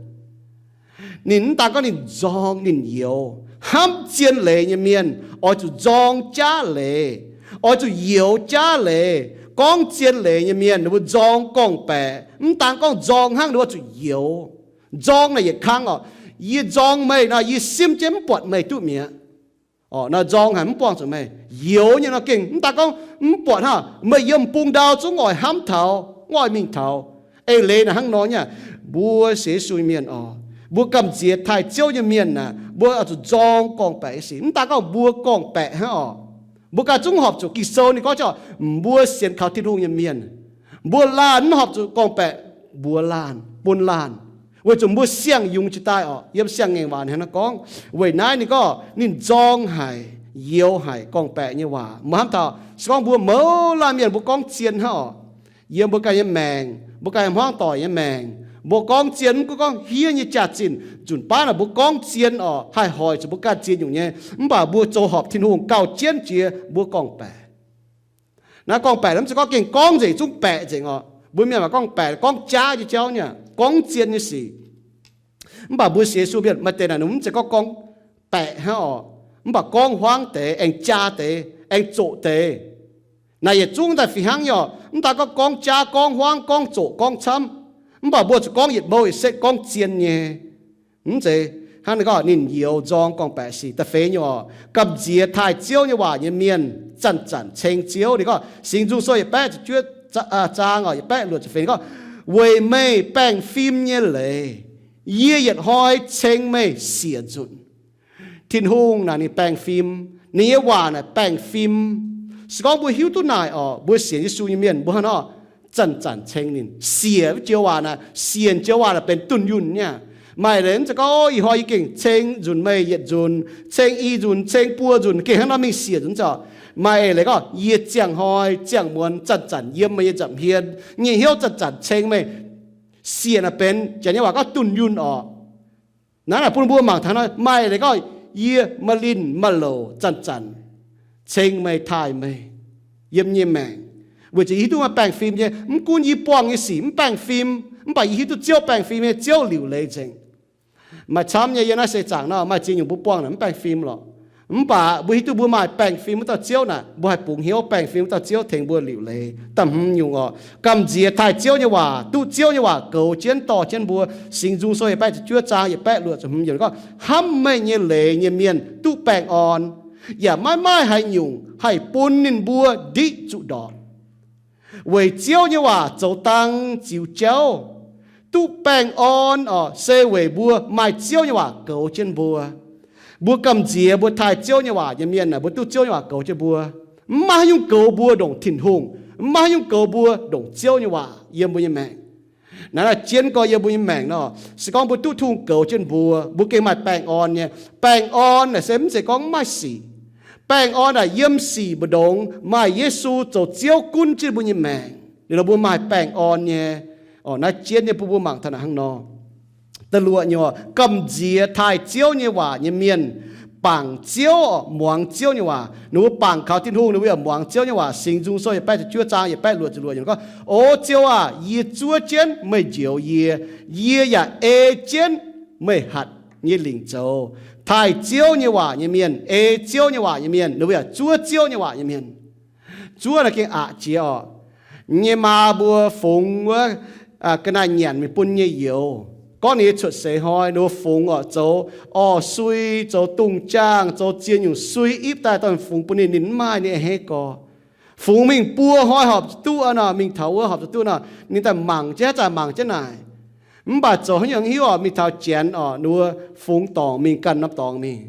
Ninh mv daan gorngv ninh nzorng, ninh youx. Hnamv zien leiz nyei mienh oix zuqc nzorng jaav leiz, oix zuqc youx jaav leiz. Gorngv zien leiz nyei mienh ninh mbuo nzorng gorngv-baeqc, mv daan gorngv nzorng hnangv, ninh mbuo zuqc youx. Nzorng naaic yietc kang oc. Yie nzorng meih nor, yie simv jienv mv buatc meih duqv mi'aqv. Oc, nor nzorng haic mv buangh zuqc meih. Youx nyei nor gengh mv daan gorngv mv buatc hnangv, meih yiem bung ndau zungv oix hnamv taux, mv oix mingh taux. Eix leiz naaic hnangv nor nyei aqv. Mbuo sienx Yesu nyei mienh oc, mbuo gamh nziex taaih Ziouv nyei mienh naaic, mbuo oix zuqc nzorng gorngv-baeqc nyei sic. Mv daan gorngv mbuo gorngv-baeqc hnangv oc. Mbuo ganh zungv horpc zuqc Ging-Sou ninh gorngv jienv oc, mbuo sienx kaux Tin-Hungh nyei mienh, mbuo laanh mv horpc zuqc gorngv-baeqc mbuox laanh, bun laanh, weic zuqc mbuo siang-yungz jiex daaih oc. Yiem Siang-Ngaengc Waac hnangv naaiv gorngv. Weic naaiv ninh gorngv ninh nzorng haic, youx haic gorngv-baeqc nyei waac. Mbuo hnamv taux se gorngv mbuo mouz laanh mienh mbuo gorngv zien hnangv oc. Yiem mbuo ganh nyei maengc, mbuo ganh hmuangv doic nyei maengc, mbuo gorngv zien, mv gunv gorngv hiev nyei jaax-zinh, nzunc baav naaic mbuo gorngv zien oc, haih hoic zuqc mbuo ganh ziex nyungc nyei. Mv baac mbuo zoux horpc Tin-Hungh gauh jienv jiex mbuo gorngv-baeqc. Naaiv gorngv-baeqc mv zeiz gorngv gengh gorngv nzengc, zungv baeqc nzengc oc. Mbuo mienh maaih gorngv-baeqc, gorngv jaav nyei jauv nyei, gorngv zien nyei sic. Mv baac mbuo sienx Yesu mienh maaih deix naaic ninh mv zeiz gorngv gorngv baeqc hnangv oc, mv baac gorngv hmuangv deix, aengx jaa deix, aengx zoqc deix. Naaic yietc zungv daaih fih hnangv nyei oc. Mv daan gorngv gorngv jaav, gorngv hmuangv, gorngv zoqc, gorngv camv, mv baac mbuo zuqc gorngv yietc mouh yietc setv gorngv zien nyei. Mv zeiz hnangv ninh gorngv ninh youx nzorng gorngv-baeqc sic. Da'feix nyungc oc, gamh nziex taaih Ziouv nyei waac nyei mienh zanc-zanc ceng Ziouv. Ninh gorngv Singx Nzung Sou yietc baeqv ziepc juov zaang oc, yietc baeqv luoqc ziepc feix, ninh gorngv, weic meih baengh fim nyei leiz, yie yietc hnoi ceng meih siec nzunc. Tin-Hungh naaic ninh baengh fim, ninh nyei waac naaic baengh fim. Se gorngv mbuo hiuv duqv naaic oc, mbuo sienx Yesu nyei mienh mbuo hnangv nor zanc-zanc ceng ninh. Siec wuov joux waac naaic, siec joux waac naaic benx dunh yunh nyei aqv. Maaih leiz mv zeiz gorngv, ih hnoi yie gengh ceng nzunc meih yietc nzunc, ceng i nzunc, ceng buo nzunc, gengh hnangv nor mingh siec nzunc zoc. Maaih eix leiz gorngv, yie ziangh hnoi ziangh muonz zanc-zanc yiem meih nyei nza'hmien nyei hnyouv zanc-zanc ceng meih. Siec naaic benx janx nyei waac gorngv dunh yunh oc. Naaiv naaic bun mbuo mangc taux nor, maaih leiz gorngv, yie maaih linh maaih louc zanc-zanc ceng meih, taaih meih yiem nyei maengc, weic zuqc yie hiuv duqv maaih baengh fim nyei. Mv gunv yie buangh nyei sic mv baengh fim, mv baac yie hiuv duqv Ziouv baengh fim nyei, Ziouv liuc leiz nzengc. Maaih camv nyei, yiem naaiv seix zaangc nor maaih ziex nyungc mbuo buangh naaic mv baengh fim lorqc. Mv baac mbuo hiuv duqv mbuo maaih baengh fim wuov dauh Ziouv naaic, mbuo haih bungx hnyouv baengh fim wuov dauh Ziouv tengx mbuo liuc leiz. Da'hmz nyungc oc, gamh nziex taaih Ziouv nyei waac, duqv Ziouv nyei waac goux jienv dorh jienv mbuo. Singx Nzung Sou yietc baeqv ziepc juov zaang yietc baeqv luoqc ziepc hmz yiemc gorngv, hnamv meih nyei leiz nyei mienh duqv baengh orn, yaac maiv maaih haaix nyungc haih bun ninh mbuo ndiqv zuqc ndorpc. Weic Ziouv nyei waac zoux dang ziux jauv, duqv baengh orn oc, se weic mbuo maaih Ziouv nyei waac goux jienv mbuo. Mbuo gamh nziex mbuo taaih Ziouv nyei waac nyei mienh naaic, mbuo duqv Ziouv nyei waac goux jienv mbuo. Mv maaih haaix nyungc goux mbuo ndongc Tin-Hungh. Mv maaih haaix nyungc goux mbuo ndongc Ziouv nyei waac yiem mbuo nyei maengc. Naaiv naaic jienv gorx yiem mbuo nyei maengc nor, se gorngv mbuo duqv Tin-Hungh goux jienv mbuo, mbuo gengh maaih baengh orn nyei. Baengh orn naaic se mv zeiz gorngv mv maaih sic. Baengh orn naaic yiem sic mbu'ndongx maaih Yesu zoux Ziouv gunv jienv mbuo nyei maengc. Liuz nor mbuo maaih baengh orn nyei. Naaiv jienv nyei bun mbuo mangc taux naaic hnangv nor. Da'luoqc nyungc, gamh nziex taaih Ziouv nyei waac nyei mienh bangc Ziouv, muangx Ziouv nyei waac. Ninh mbuo bangc kaux Tin-Hungh, ninh mbuo yaac muangx Ziouv nyei waac. Singx Nzung Sou yietc baeqv ziepc juov zaang yietc baeqv luoqc ziepc luoqc yiemc gorngv, O Ziouv aah! Yie zuov jienv meih njoux yie. Yie yaac ei jienv meih hatc nyei lingc zoux. Taaih Ziouv nyei waac nyei mienh, ei Ziouv nyei waac nyei mienh, ninh mbuo yaac zuov Ziouv nyei waac nyei mienh. Zuov naaiv gengh aqc jiex oc. Nyei maa mbuo fungx wuov ga'naaiv nyanc mingh bun nyei youz. Gorngv ninh nyei cuotv seix hnoi, ninh mbuo fungx oc, zoux orv sui, zoux dungz jaangh, zoux ziex nyungc sui ipv daaih dorh fungx bun ninh, ninh mv maaih, ninh a'hneiv gorx. Fungx mingh buo hnoi horpc zuqc duqv nor, mingh taux wuov horpc zuqc duqv nor, ninh daaih mangc jienv, haaix zanc mangc jienv naaic. Mv baac zoux haaix nyungc hiuv oc, mingh taux Janx oc, ninh mbuo fungx dorngc mingh, ganh norm dorngx mingh.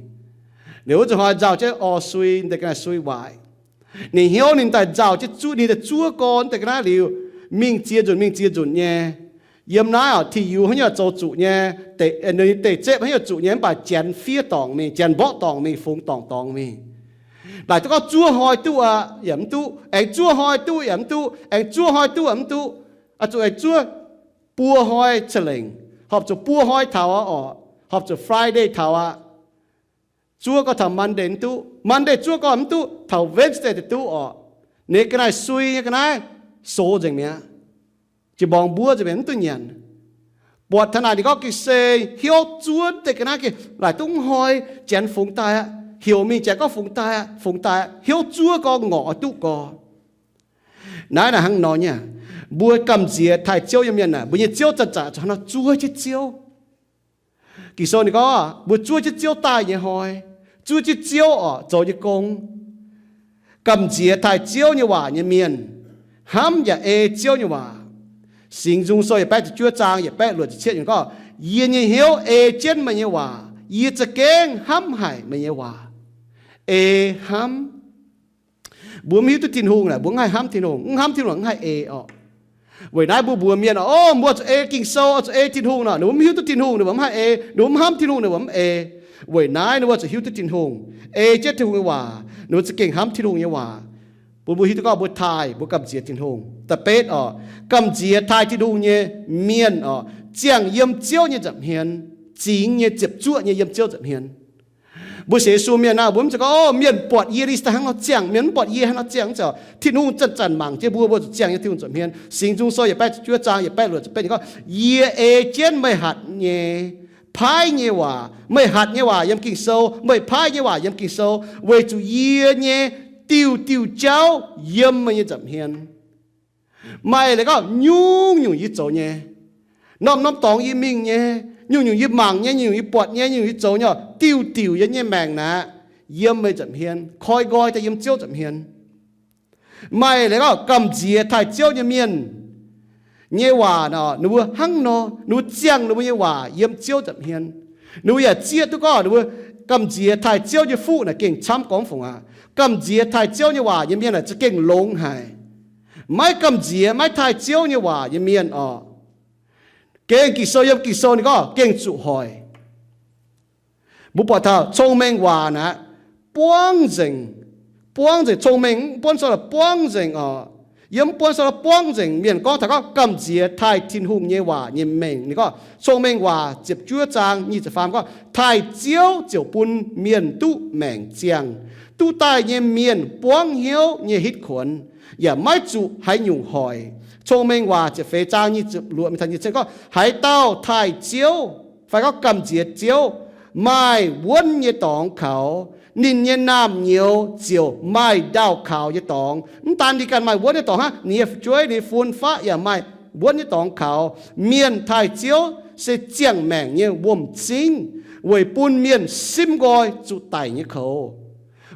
Ninh wuov zuqc hnoi nzauh jienv orv sui, deix ga'naaiv sui waaic. Ninh hnyouv ninh daaih nzauh jienv zuov, ninh daaih zuov gorx deix ga'naaiv liuz, mingh ziex nzunc, mingh ziex nzunc nyei. Yiem naaiv oc, T U haaix nyungc zoux zuqc nyei, deix, deix zepv haaix nyungc zuqc nyei, mv baac Janx fiev dorngc mingh, Janx mborqv dorngc mingh, fungx dorngc dorngx mingh. Laaic duqv gorngv zuov hnoi duqv aqv, yaac mv duqv. Aengx zuov hnoi duqv yaac mv duqv. Aengx zuov hnoi duqv yaac mv duqv. Oix zuqc aengx zuov buo hnoi ca'lengc, horpc zuqc buo hnoi taux aqv oc, horpc zuqc Friday taux aqv. Zuov gorx taux Monday mv duqv, Monday zuov gorx mv duqv, taux Wednesday deix duqv oc. Ninh ga'naaiv sui nyei ga'naaiv sox nzengc mi'aqv. Jiex mborngx mbuov nzengc mi'aqv, mv duqv nyanc. Buatc taux naaic ninh gorngv gengh se hnyouv zuov deix ga'naaiv gengh laaic duqv hnoi Janx fungx daaih aqv. Heuc mingh Janx gorngv fungx daaih aqv, fungx daaih aqv. Hnyouv zuov gorx ngorc oix duqv gorx. Naaiv naaic hnangv nor nyei aqv. Mbuo gamh nziex taaih Ziouv nyei mienh aah, mbuo nyei Ziouv zanc-zanc zuqc hnangv nor zuov jienv Ziouv. Ging-Sou ninh gorngv mbuo zuov jienv Ziouv daaih nyei hnoi, zuov jienv Ziouv oc zoux nyei gong. Gamh nziex taaih Ziouv nyei waac nyei mienh hnamv yaac ei Ziouv nyei waac. Singx Nzung Sou yietc baeqv ziepc juov zaang yietc baeqv luoqc ziepc cietv ninh gorngv, yie nyei hnyouv ei jienv meih nyei waac, yie za'gengh hnamv haic meih nyei waac. Ei hnamv. Mbuo mv hiuv duqv Tin-Hungh naaic, mbuo mv haih hnamv Tin-Hungh. Mv hnamv Tin-Hungh mv haih ei orqc. Weic naaiv mbuo mbuox mienh, o, mbuo zuqc ei Ging-Sou, zuqc ei Tin-Hungh nor, ninh mbuo mv hiuv duqv Tin-Hungh ninh mbuo mv haih ei, ninh mbuo mv hnamv Tin-Hungh ninh mbuo mv ei. Weic naaiv ninh mbuo zuqc hiuv duqv Tin-Hungh, ei jienv Tin-Hungh nyei waac, ninh mbuo za'gengh hnamv Tin-Hungh nyei waac. Bun mbuo hiuv duqv gorngv mbuo taaih, mbuo gamh nziex Tin-Hungh. Da'betv orqc, gamh nziez taaih Tin-Hungh nyei mienh orqc, ziangh yiem Ziouv nyei nza'hmien, zingx nyei ziepc zuoqv nyei yiem Ziouv nza'hmien. Mbuo sienx Yesu mienh naaic, mbuo mv zeiz gorngv, o, mienh buatc yie li se daaih hnangv nor ziangh, mienh mv buatc yie hnangv nor ziangh. Mv zeiz, Tin-Hungh zanc-zanc mangc jienv mbuo, mbuo zuqc ziangh yiem Tin-Hungh nza'hmien. Singx Nzung Sou yietc baeqv ziepc juov zaang yietc baeqv luoqc ziepc betv ninh gorngv, yie ei jienv meih hatc nyei, paaiv nyei waac. Meih hatc nyei waac yiem Ging-Sou, meih paaiv nyei waac yiem Ging-Sou, weic zuqc yie nyei diuh diuh jauv yiem meih nyei nza'hmien. Maaih leiz gorngv nyungc-nyungc yie zoux nyei, norm-norm dorngx yie mingh nyei, nyungc-nyungc yie mangc nyei, nyungc-nyungc yie buatc nyei, nyungc-nyungc yie zoux nyei, diuh-diuc yiem nyei maengc naaic, yiem meih nza'hmien, koi nqoi daaih yiem Ziouv nza'hmien. Maaih leiz gorngv gamh nziex taaih Ziouv nyei mienh nyei waac nor, ninh mbuo hnangv nor, ninh mbuo ziangh ninh mbuo nyei waac yiem Ziouv nza'hmien. Ninh mbuo yaac zieqv duqv gorngv ninh mbuo gamh nziex taaih Ziouv nyei fuqv naaic gengh camv gorngv fungc aqv. Gamh nziex taaih Ziouv nyei waac nyei mienh naaic za'gengh longx haic. Maiv gamh nziex, maiv taaih Ziouv nyei waac nyei mienh orqc, gengh Ging-Sou, yiem Ging-Sou ninh gorngv gengh zuqc hoic. Mbuo buatc taux cong-mengh waac naaic, buangv nzengc, buangv nzengc cong-mengh, mv buonv sou la'buangv nzengc oc. Yiem mv buonv sou la'buangv nzengc mienh gorngv taux gorngv gamh nziex taaih Tin-Hungh nyei waac nyei mengh. Ninh gorngv cong-mengh waac ziepc juov zaang nyic ziepc faam gorngv, taaih Ziouv ziouc bun mienh duqv maengc ziangh. Duqv daaih nyei mienh buangv hnyouv nyei hitv kuonx, yaac maiv zuqc haaix nyungc hoic. Cong-mengh waac ziepc feix zaang nyic ziepc luoqc mingh taux nyic ziepc gorngv, haaix dauh taaih Ziouv fai gorngv gamh nziex Ziouv maaih wuonv nyei dorngx kaux, ninh nyei naamh nyouz ziouc maaih ndaauh kaux nyei dorngx. Mv daan ninh ganh maaih wuonv nyei dorngx hnangv, ninh nyei fu'jueiv, ninh nyei fun-faqv yaac maaih wuonv nyei dorngx kaux. Mienh taaih Ziouv se ziangh maengc nyei wuom-zingv, weic bun mienh simv nqoi zuqc daic nyei koux.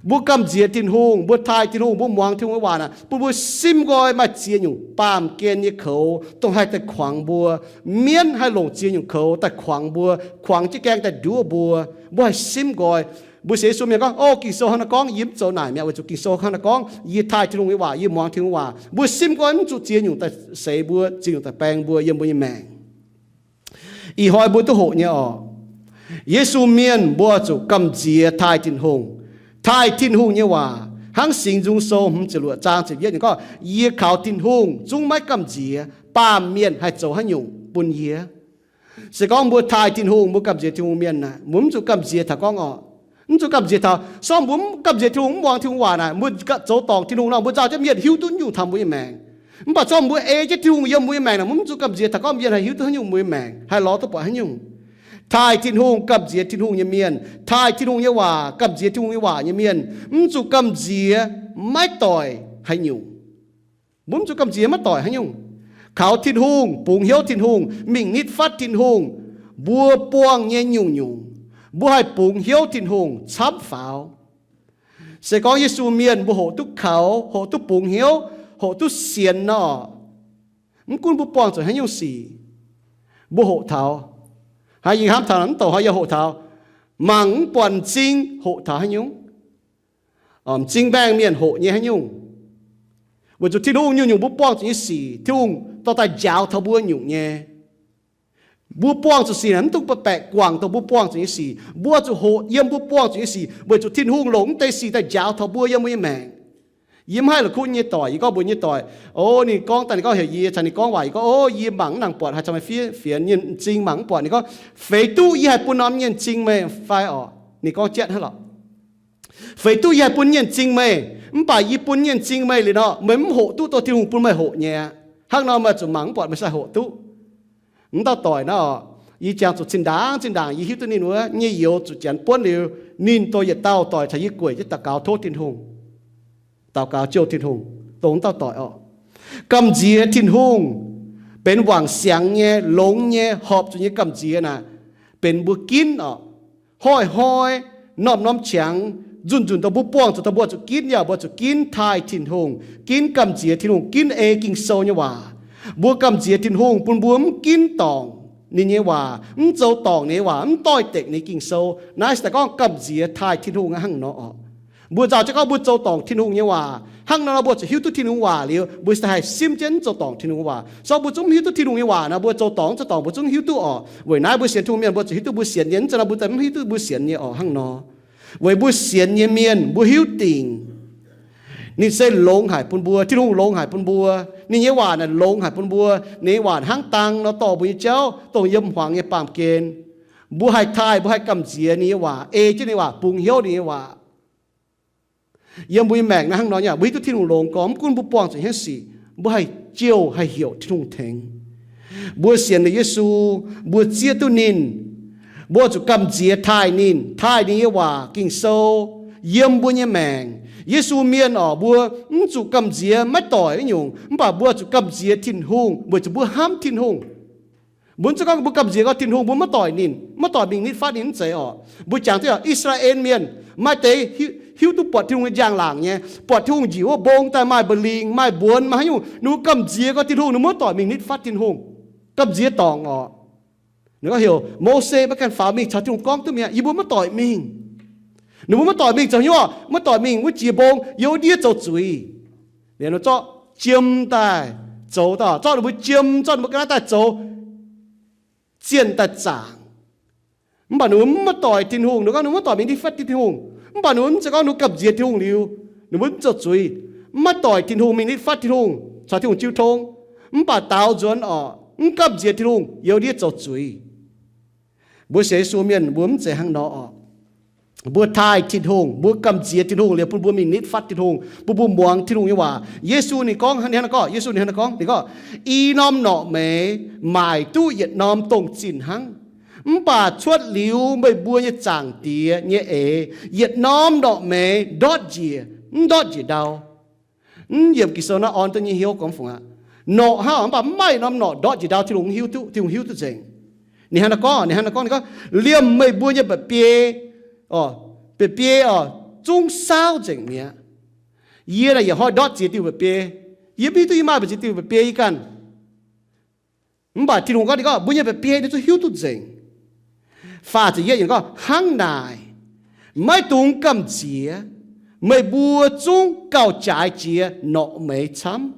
Mbuo gamh nziex Tin-Hungh, mbuo taaih Tin-Hungh, mbuo muangx Tin-Hungh nyei waac naaic, bun mbuo simv nqoi maaih ziex nyungc baamh gen nyei koux dongh haih daaih kuangx mbuo. Mienv haih longc ziex nyungc koux daaih kuangx mbuo, kuangx jienv gaeng daaih nduov mbuo. Mbuo haih simv nqoi. Mbuo sienx Yesu mienh gorngv, o, Ging-Sou hnangv naaiv gorngv, yie mv zoux naaic mi'aqv, weic zuqc Ging-Sou hnangv naaiv gorngv, yie taaih Tin-Hungh nyei waac, yie muangx Tin-Hungh waac. Mbuo simv nqoi mv zuqc ziex nyungc daaih seix mbuo, ziex nyungc daaih baeng mbuo yiem mbuo nyei maengc. Ih hnoi mbuo duqv hoqc nyei orqc. Yesu mienh mbuo zuqc gamh nziex taaih Tin-Hungh, taaih Tin-Hungh nyei waac. Hnangv Singx Nzung Sou hmz ziepc luoqc zaang ziepc yietv ninh gorngv, yie kaux Tin-Hungh zungv maiv gamh nziex baamh mienh haih zoux haaix nyungc bun yie. Se gorngv mbuo taaih Tin-Hungh, mbuo gamh nziex Tin-Hungh mienh naaic, mbuo mv zuqc gamh nziex taux gorngv orqc, mv zuqc gamh nziex taux, se gorngv mbuo mv gamh nziex Tin-Hungh, mv muangx Tin-Hungh waac naaic, mbuo zoux dorngc Tin-Hungh nor, mbuo nzauh jienv mienh hiuv duqv nyungc taux mbuo nyei maengc. Mv baac se gorngv mbuo ei jienv Tin-Hungh yiem mbuo nyei maengc naaic, mbuo mv zuqc gamh nziex taux gorngv mienh haih hiuv duqv haaix nyungc mbuo nyei maengc, haih lorz duqv buatc haaix nyungc. Taaih Tin-Hungh, gamh nziex Tin-Hungh nyei mienh, taaih Tin-Hungh nyei waac, gamh nziex Tin-Hungh nyei waac nyei mienh, mv zuqc gamh nziex maiv doic haaix nyungc. Mbuo mv zuqc gamh nziex maiv doic haaix nyungc. Kaux Tin-Hungh, bungx hnyouv Tin-Hungh, mingh nitv fatv Tin-Hungh, Mbuo buangh nyei nyungc-nyungc, mbuo haih bungx hnyouv Tin-Hungh camv faaux. Se gorngv Yesu mienh mbuo hoqc duqv kaux, hoqc duqv bungx hnyouv, hoqc duqv sienx nor, mv gunv mbuo buangh zuqc haaix nyungc sic, mbuo hoqc taux, haaix nyungc hnamv taux mv douc hnoi yie hoqc taux, mangc mv buatc m'zing hoqc taux haaix nyungc, m'zing mbaengh mienh hoqc nyei haaix nyungc. Weic zuqc Tin-Hungh nyungc-nyungc mbuo buangh zuqc nyei sic, Tin-Hungh dorh daaih njaaux taux mbuo nyungc nyei. Mbuo buangh zuqc sic naaic mv dungx baeqc guangc dongh mbuo buangh zuqc nyei sic. Mbuo zuqc hoqc yiem mbuo buangh zuqc nyei sic, weic zuqc Tin-Hungh longc mv deix sic daaih njaaux taux mbuo yiem mbuo nyei maengc. Yie mv haih la'kuqv nyei doic, yie gorngv mbuox nyei doic, o, ninh gorngv daaih, ninh gorngv heuc yie caux ninh gorngv waac, yie gorngv, o, yie mangc mv nangc buatc, haaix zanc meih fiev fienx nyei m'zing mangc mv buatc. Ninh gorngv, feix duqv yie haih bun norm nyei m'zing meih fai orqc? Ninh gorngv jatv hnangv lorqc. Feix duqv yie haih bun nyei m'zing meih, mv baac yie bun nyei m'zing meih liuz nor, meih mv hoqc duqv dongh Tin-Hungh bun meih hoqc nyei aqv. Hnangv nor meih zuqc mangc mv buatc meih sai hoqc duqv. Mv dauh doic naaiv orqc, yie jangx zuqc zinh ndaangc zinh ndaangc yie hiuv duqv ninh wuov nyei youz zuqc janx buonv liuz, ninh dongh yietc dauh doic caux yie gueic jienv daux gaux tov Tin-Hungh, daux gaux jouh Tin-Hungh dongh mv dauh doic orqc. Gamh nziex Tin-Hungh benx wangc siangx nyei, longx nyei, horpc zuqc nyei gamh nziex naaic, benx mbuo ginv orqc. Hnoi-hnoi, norm-norm qangx, nzunc-nzunc dongh mbuo buangh zuqc dongh mbuo zuqc ginv yaac mbuo zuqc ginv taaih Tin-Hungh, ginv gamh nziex Tin-Hungh, ginv ei Ging-Sou nyei waac. Mbuo gamh nziex Tin-Hungh bun mbuo mv ginv dorngc ninh nyei waac, mv zoux dorngc ninh nyei waac, mv doix-dekc ninh Ging-Sou. Naaiv se daaih gorngv gamh nziex taaih Tin-Hungh hnangv nor orqc. Mbuo nzauh jienv gorngv mbuo zoux dorngc Tin-Hungh nyei waac. Hnangv nor nor mbuo zuqc hiuv duqv Tin-Hungh waac liuz, mbuo se haih simv jienv mv zoux dorngc Tin-Hungh waac. Se gorngv mbuo zungv mv hiuv duqv Tin-Hungh nyei waac nor, mbuo zoux dorngc mv zoux dorngc mbuo zungv hiuv duqv orqc. Weic naaiv mbuo sienx Tin-Hungh mienh mbuo zuqc hiuv duqv mbuo sienx nyei, mv zeiz nor mbuo daaih mv hiuv duqv mbuo sienx nyei orqc hnangv nor. Weic mbuo sienx nyei mienh mbuo hiuv dingc ninh se longx haic bun mbuo, Tin-Hungh longx haic bun mbuo. Ninh nyei waac naaic longx haic bun mbuo. Ninh nyei waac hnangv dang nor dorh mbuo nyei jauv dongh yiem hmuangx nyei baamh gen. Mbuo haih taaih, mbuo haih gamh nziex ninh nyei waac, ei jienv ninh nyei waac, bungx hnyouv ninh nyei waac. Yiem mbuo nyei maengc naaiv hnangv nor nyei, mbuo hiuv duqv Tin-Hungh longx gorngv mv gunv mbuo buangh zuqc hnyouv sic, mbuo haih jouh haih heuc Tin-Hungh tengx. Mbuo sienx liuz Yesu, mbuo zieqv duqv ninh, mbuo zuqc gamh nziex taaih ninh, taaih ninh nyei waac Ging-Sou yiem mbuo nyei maengc. Yesu mienh orqc, mbuo mv zuqc gamh nziex maiv doic nyungc, mv baac mbuo zuqc gamh nziex Tin-Hungh weic zuqc mbuo hnamv Tin-Hungh. Mbuo mv zeiz gorngv mbuo gamh nziex gorngv Tin-Hungh mbuo maiv doic ninh, maiv doic mingh nitv fatv ninh, mv zeiz orqc. Mbuo jangx duqv orqc, I^saa^laa^en Mienh maaih deix hiuv, hiuv duqv buatc Tin-Hungh nyei njang-laangc nyei, buatc Tin-Hungh njiec wuov mbong daaih maaih mba'lingc, maaih mbuonx, maaih haaix nyungc, ninh mbuo gamh nziex gorngv Tin-Hungh, ninh mbuo maiv doic mingh nitv fatv Tin-Hungh. Gamh nziex dorngc orqc. Ninh gorngv heuc Mose maiv ganh faaux mingh caux Tin-Hungh gorngv duqv mi'aqv, yie mbuo maiv doic mingh. Ninh mbuo maiv doic mingh zoux haaix nyungc orqc? Maiv doic mingh wuov jiex mbong yiem wuov ndiev zoux zuiz. Liuz zorqv jiem daaih zoux, zorqv ninh mbuo jiem, zorqv ninh mbuo ga'naaiv daaih zoux zienh daaih zaangc. Mv baac ninh mbuo maiv doic Tin-Hungh. Ninh gorngv ninh maiv doic mingh nitv fatv Tin-Hungh. Mv baac ninh mbuo mv zeiz gorngv ninh mbuo gamh nziez Tin-Hungh liuz, ninh mbuo mv zoux zuiz, maiv doic Tin-Hungh mingh nitv fatv Tin-Hungh, caux Tin-Hungh jiu tong, mv baac daaux nzuonx orqc, mv gamh nziez Tin-Hungh, yiem ndiev zoux zuiz. Mbuo sienx Yesu mienh mbuo mv zeiz hnangv nor orqc. Mbuo taaih Tin-Hungh, mbuo gamh nziex Tin-Hungh liuz bun mbuo mingh nitv fatv Tin-Hungh, bun mbuo muangx Tin-Hungh nyei waac. Yesu ninh gorngv, ninh hnangv naaiv gorngv, Yesu ninh hnangv naaiv gorngv, ninh gorngv, I norm norqc meix maaic duqv yietc norm dongh zinh hnangv. Mv baac cuotv liuz meih mbuo nyei Zaangc Diex nyei eix, yietc norm norqc meix ndortv njiec, mv ndortv njiec ndau. Mv yiemc Ging-Sou naaiv orn duqv nyei hnyouv gorngv fungc aqv. Norqc hnangv mv baac mv maaih norm norqc ndortv njiec ndau Tin-Hungh mv hiuv duqv, Tin-Hungh hiuv duqv nzengc. Ninh hnangv naaiv gorngv, ninh hnangv naaiv gorngv, ninh gorngv, liemh meih mbuo nyei mba'biei, mba'biei orqc, zungv saauv nzengc mi'aqv. Yie naaic yietc hnoi ndortv ziex diuh mba'biei. Yie mv hiuv duqv yie maaih mbu'ziex diuh mba'biei yie ganh. Mv baac Tin-Hungh gorngv, ninh gorngv mbuo nyei mba'biei ninh zungv hiuv duqv nzengc. Faah ziepc yietv yiemc gorngv, hnangv naaic, maiv dungx gamh nziex, meih mbuo zungv gauh jaaix jiex norqc meix camv.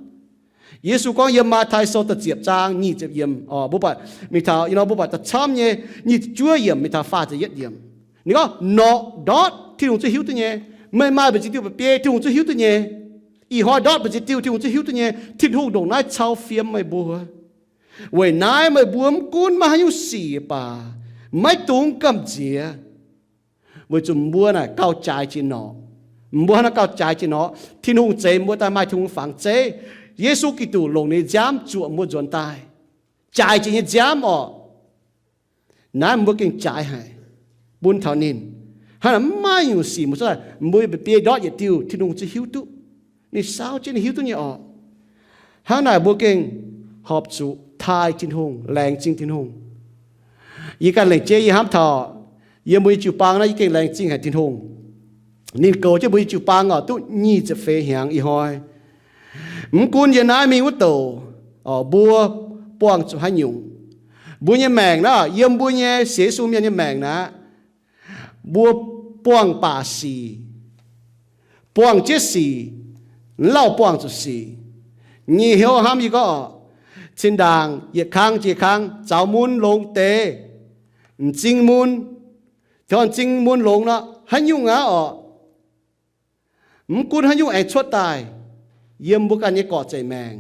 Yesu gorngv yiem Matv^tai Sou da'ziepc zaang nyic ziepc yiemc, mbuo buatc mingh taux, ih hnoi mbuo buatc da'camv nyei nyic ziepc juov yiemc mingh taux faah ziepc yietv yiemc. Ninh gorngv norqc ndortv Tin-Hungh zungv hiuv duqv nyei. Meih maaih mbu'ziex diuh mba'biei Tin-Hungh zungv hiuv duqv nyei. Ih hnoi ndortv mbu'ziex diuh Tin-Hungh zungv hiuv duqv nyei. Tin-Hungh ndongc naaiv cau fiem meih mbuo. Weic naaiv meih mbuo mv gunv maaih haaix nyungc sic baac maiv dungx gamh nziex, weic zuqc mbuo naaic gauh jaaix jiex norqc. Mbuo hnangv naaiv gauh jaaix jiex norqc, Tin-Hungh zeix mbuo daaih maaih Tin-Hungh fangx zeiv. Yesu Giduc longc ninh nyei nziaamv zuoqc mbuo nzuonx daaih. Jaaix jiex nyei nziaamv orqc. Naaiv mbuo gengh jaaix haic bun taux ninh. Hnangv naaic mv maaih nyungc sic mbuo cuotv daaih, mbuo nyei mba'biei ndortv yietc diuh Tin-Hungh zungv hiuv duqv. Ninh saauv jienv ninh hiuv duqv nyei orqc. Hnangv naaic mbuo gengh horpc zuqc taaih Tin-Hungh, laengz zingh Tin-Hungh. Yie ganh lengc jeiv yie hnamv taux yiem mbuo nyei jiu-baang naaiv yie gengh laengz zingh haic Tin-Hungh. Ninh goux jienv mbuo nyei jiu-baang oc duqv nyic ziepc feix hnyangx ih hnoi. Mv gunv yie naaiv mingh wuov douc, mbuo buangh zuqc haaix nyungc, mbuo nyei maengc naaiv, yiem mbuo nyei sienx Yesu mienh nyei maengc naaiv, mbuo buangh baac sic, buangh jienv sic, mv lauh buangh zuqc sic. Nyic hnyouv hnamv yie gorngv oc, zinh ndaangc yietc kang jiex kang zaux mun longx deix, m'zing mun, taux m'zing mun longx nor haaix nyungc aqv oc, mv gunv haaix nyungc aengx cuotv daaih, yiem mbuo ganh nyei gorqv-zeic maengc,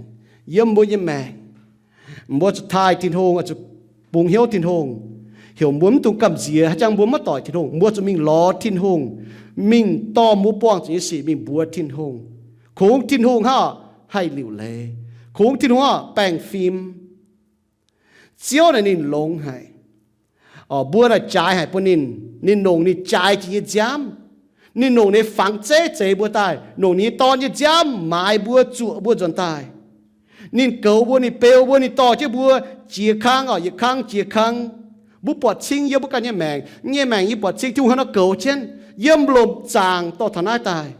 yiem mbuo nyei maengc, mbuo zuqc taaih Tin-Hungh, zuqc bungx hnyouv Tin-Hungh, heuc mbuo mv dungx gamh nziex, haaix jangx mbuo maiv doic Tin-Hungh, mbuo zuqc mingh lorz Tin-Hungh, mingh dorh mbuo buangh zuqc nyei sic mingh mbuox Tin-Hungh. Kungx Tin-Hungh hnangv haih liuc leiz, kungx Tin-Hungh hnangv baengh fim. Ziouv naaic ninh longx haic. Mbuo naaic jaaix haic bun ninh, ninh longc ninh jaaix jiex nyei nziaamv, ninh longc ninh fangx zeiv zeix mbuo daaih, longc ninh nyei Dorn nyei nziaamv maaiz mbuo, zuoqc mbuo nzuonx daaih. Ninh goux mbuo, ninh beu mbuo, ninh dorh jienv mbuo jiex kang oc, yietc kang jiex kang. Mbuo buatc cing yiem mbuo ganh nyei maengc, nyei maengc yie buatc cing Tin-Hungh haaix nor goux jienv, yiem lomc zaangc dorh taux naaiv daaih.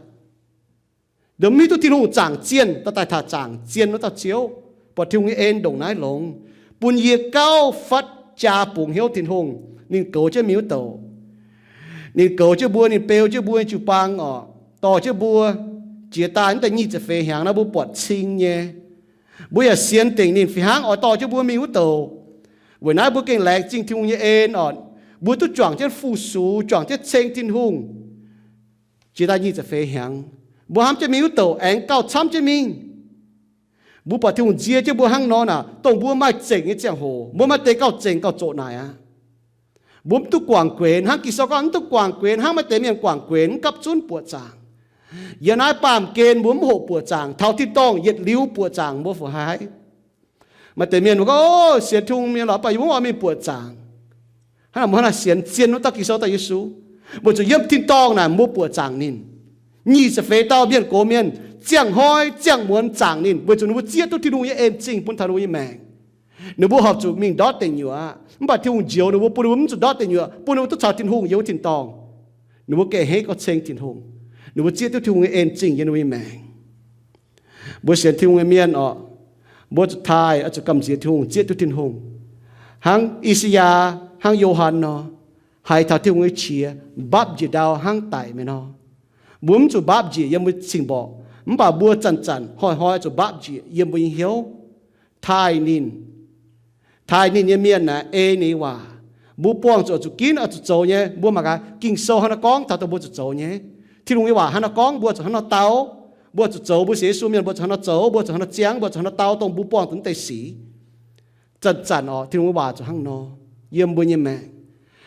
Mv hiuv duqv Tin-Hungh zaangc zienh, dorh daaih taux zaangc zienh wuov dauh Ziouv, buatc Tin-Hungh nyei en ndongc naaiv longx, bun yie gauh fatv jaa bungx hnyouv Tin-Hungh. Ninh goux jienv mingh wuov douc, ninh goux jienv mbuo, ninh beu jienv mbuo nyei jiu-baang oc, dorh jienv mbuo jiex daaih naaiv deix nyic ziepc feix hnyangx naaiv mbuo buatc cing nyei. Mbuo yaac sienx dingc ninh fih hnangv oix dorh jienv mbuo mingh wuov douc. Weic naaiv mbuo gengh laengz zingh Tin-Hungh nyei en oc, mbuo duqv juangc jienv fu-sux, juangc jienv ceng Tin-Hungh. Jiex daaih nyic ziepc feix hnyangx, mbuo hnamv jienv mingh wuov douc aengx gauh camv jienv mingh. Mbuo buatc Tin-Hungh nzie jienv mbuo hnangv nor naaic, dongh mbuo maaih zengc nyei ziangh hoc, mbuo maaih deix gauh zengc gauh zoqc naaic aqv. Mbuo mv duqv guangc guenx hnangv Ging-Sou gorngv, mv duqv guangc guenx hnangv maaih deix mienh guangc guenx, mv gapv zunv buoqc zaangc. Yiem naaiv baamh gen mbuo mv hoqc buoqc zaangc, taux tin-dorngh yietc liuz buoqc zaangc mbuo fu haiz. Maaih deix mienh mbuo gorngv, o, sienx Tin-Hungh mienh lorqc, mv baac yie mv oix mingh buoqc zaangc. Hnangv naaic mbuo hnangv naaic sienx zien wuov dauh Ging-Sou, dauh Yesu, weic zuqc yiem tin-dorngh naaic mbuo buoqc zaangc ninh. Nyic ziepc feix dauh mienh gox mienh ziangh hnoi ziangh muonz zaangc ninh, weic zuqc ninh mbuo zieqv duqv Tin-Hungh nyei en-zingh bun taux ninh mbuo nyei maengc. Ninh mbuo horpc zuqc mingh ndortv deic nyuoqc aqv. Mv baac Tin-Hungh njoux ninh mbuo, bun ninh mbuo mv zuqc ndortv deic nyuoqc, bun ninh mbuo duqv caux Tin-Hungh yiem wuov tin-dorngh. Ninh mbuo gengh henv gorngv ceng Tin-Hungh. Ninh mbuo zieqv duqv Tin-Hungh nyei en-zingh yiem ninh mbuo nyei maengc. Mbuo sienx Tin-Hungh nyei mienh oc, mbuo zuqc taaih, oix zuqc gamh nziex Tin-Hungh, zieqv duqv Tin-Hungh. Hnangv I^saa^yaa, hnangv Yo^han nor, haiz taux Tin-Hungh nyei qiex, mbapv njiec ndau hnangv daic meih nor. Mbuo mv zuqc mbapv njiec yiem mbuo cing-mborqc, mv baac mbuo zanc-zanc hnoi-hnoi zuqc mbapv njiec yiem mbuo nyei hnyouv. Taaih ninh. Taaih ninh nyei mienh naaic ei ninh nyei waac. Mbuo buangh zuqc, zuqc ginv, oix zuqc zoux nyei. Mbuo mangc gaax Ging-Sou hnangv naaiv gorngv taux dongh mbuo zuqc zoux nyei. Tin-Hungh nyei waac hnangv naaiv gorngv mbuo zuqc hnangv nor dau. Mbuo zuqc zoux, mbuo sienx Yesu mienh mbuo zuqc hnangv nor zoux, mbuo zuqc hnangv nor ziangv, mbuo zuqc hnangv nor dau dongh mbuo buangh zuqc naaiv deix sic. Zanc-zanc oc, Tin-Hungh nyei waac zuqc hnangv nor yiem mbuo nyei maengc.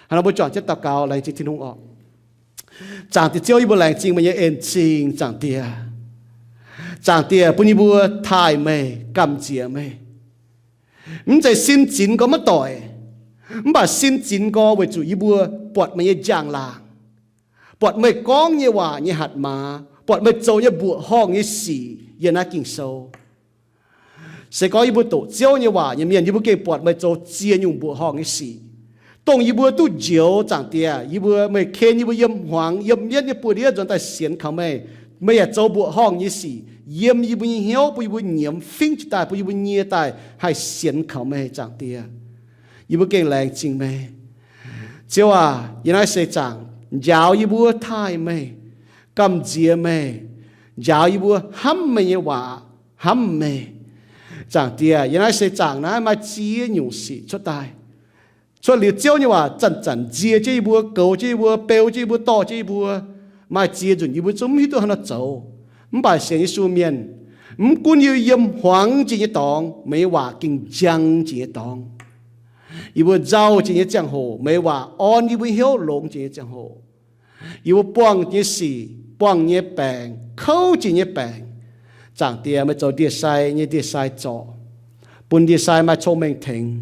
Hnangv nor mbuo juangc jienv daux gaux laengz zingh Tin-Hungh oc. Zaangc Diex Ziouv, yie mbuo laengz zingh meih nyei en-zingh, Zaangc Diex. Zaangc Diex, bun yie mbuo taaih meih, gamh nziex meih. Mv zeiz sin zinx nqoi maiv doic, mv baac sin zinx nqoi weic zuqc yie mbuo buatc meih nyei njang-laangc, buatc meih gorngv nyei waac nyei hatc maaz, buatc meih zoux nyei mbuoqc horngh nyei sic yiem naaiv Ging-Sou. Se gorngv yie mbuo doqc Ziouv nyei waac nyei mienh, yie mbuo gengh buatc meih zoux ziex nyungc mbuoqc horngh nyei sic, dongh yie mbuo duqv njoux. Zaangc Diex, yie mbuo, meih ken yie mbuo yiem hmuangx, yiem mienv nyei buoz-ndiev nzuonx daaih sienx kaux meih. Meih yaac zoux mbuoqc horngh nyei sic yiem yie mbuo nyei hnyouv, bun yie mbuo nyiemz fingv jiez daaih, bun yie mbuo nyie daaih haih sienx kaux meih, Zaangc Diex. Yie mbuo gengh laengz zingh meih. Ziouv aac, yiem naaiv seix zaangc njaaux yie mbuo taaih meih, gamh nziex meih, njaaux yie mbuo hnamv meih nyei waac, hnamv meih. Zaangc Diex, yiem naaiv seix zaangc naaiv maaih ziex nyungc sic cuotv daaih. Cuotv liuz Ziouv nyei waac zanc-zanc nzie jienv yie mbuo, goux jienv yie mbuo, beu jienv yie mbuo, dorh jienv yie mbuo. Maaih ziex nzunc yie mbuo zungv mv hiuv duqv haaix nor zoux. Mv baac sienx Yesu mienh, mv gunv yie yiem hmuangx jiex nyei dorngx, meih nyei waac gengh njang jiex nyei dorngx. Yie mbuo nzauh jiex nyei ziangh hoc, meih nyei waac orn yie mbuo hnyouv longx jiex nyei ziangh hoc, yie mbuo buangh nyei sic, buangh nyei baengc, kouv jiex nyei baengc, Zaangc Diex, meih zoux ndie-sai nyei ndie-sai zorc, bun ndie-sai maaih cong-mengh tengx.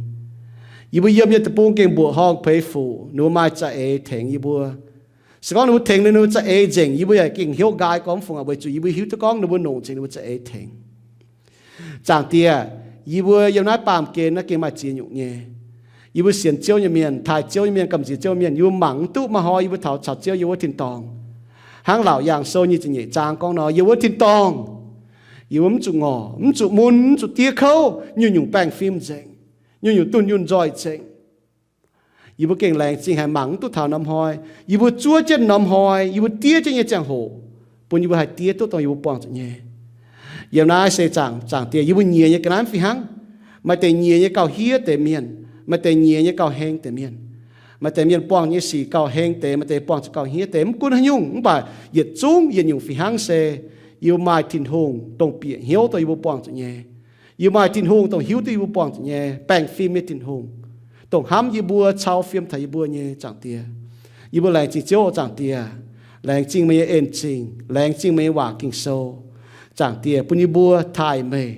Yie mbuo yiem nyei deic-bung gengh mbuoqc horngh peix fuc, ninh mbuo maaih za'eix tengx yie mbuo. Se gorngv ninh mbuo tengx ninh mbuo za'eix nzengc, yie mbuo yaac gengh hnyouv nqaai gormx fungc aqv, weic zuqc yie mbuo hiuv duqv gorngv ninh mbuo nongc cingx ninh mbuo za'eix tengx. Zaangc Diex, yie mbuo yiem naaiv baamh gen naaiv gengh maaih ziex nyungc nyei. Yie mbuo sienx Ziouv nyei mienh, taaih Ziouv nyei mienh, gamh nziex Ziouv mienh, yie mbuo mangc mv duqv maaih hnoi yie mbuo taux caux Ziouv yiem wuov tin-dorngh. Hnangv Laauc Yaangh Sou nyei ziepc nyeic zaang gorngv nor, yiem wuov tin-dorngh, yie mbuo mv zuqc ngorc, mv zuqc mun, mv zuqc diev kouv, nyungc-nyungc baengh fim nzengc, nyungc-nyungc dunh yunh nzoih nzengc. Yie mbuo gengh laengz zingh haic mangc mv duqv taux norm hnoi. Yie mbuo zuov jienv norm hnoi, yie mbuo diev jienv nyei ziangh hoc, bun yie mbuo haih diev duqv dongh yie mbuo buangh zuqc nyei. Yiem naaiv se zaangc, Zaangc Diex, yie mbuo nyiex nyei ga'naaiv fih hnangv. Maaih deix nyiex nyei gauh hiev deix mienh, maaih deix nyiex nyei gauh heng deix mienh. Maaih deix mienh buangh nyei sic gauh heng deix, maaih deix buangh zuqc gauh hiev deix. Mv gunv haaix nyungc, mv baac yietc zungv yietc nyungc fih hnangv se yie mbuo maaih Tin-Hungh dongh bieqc hnyouv dongh yie mbuo buangh zuqc nyei. Yie maaih Tin-Hungh dongh hiuv duqv yie mbuo buangh zuqc nyei, baengh fim nyei Tin-Hungh, dongh hnamv yie mbuo, cau fiem taux yie mbuo nyei Zaangc Diex. Yie mbuo laengz zingh Ziouv, Zaangc Diex. Laengz zingh meih nyei en-zingh, laengz zingh meih nyei waac Ging-Sou. Zaangc Diex, bun yie mbuo taaih meih,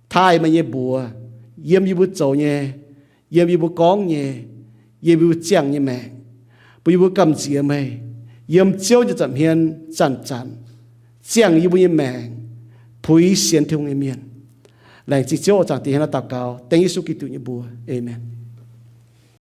taaih meih nyei mbuox yiem yie mbuo zoux nyei, yiem yie mbuo gorngv nyei, yiem yie mbuo ziangh nyei maengc, bun yie mbuo gamh nziex meih yiem Ziouv nyei nza'hmien zanc-zanc ziangh yie mbuo nyei maengc, puix sienx Tin-Hungh nyei mienh. Laengz zingh Ziouv, Zaangc Diex, hnangv naaiv daux gaux dengv Yesu Giduc nyei mbuox. Aamen.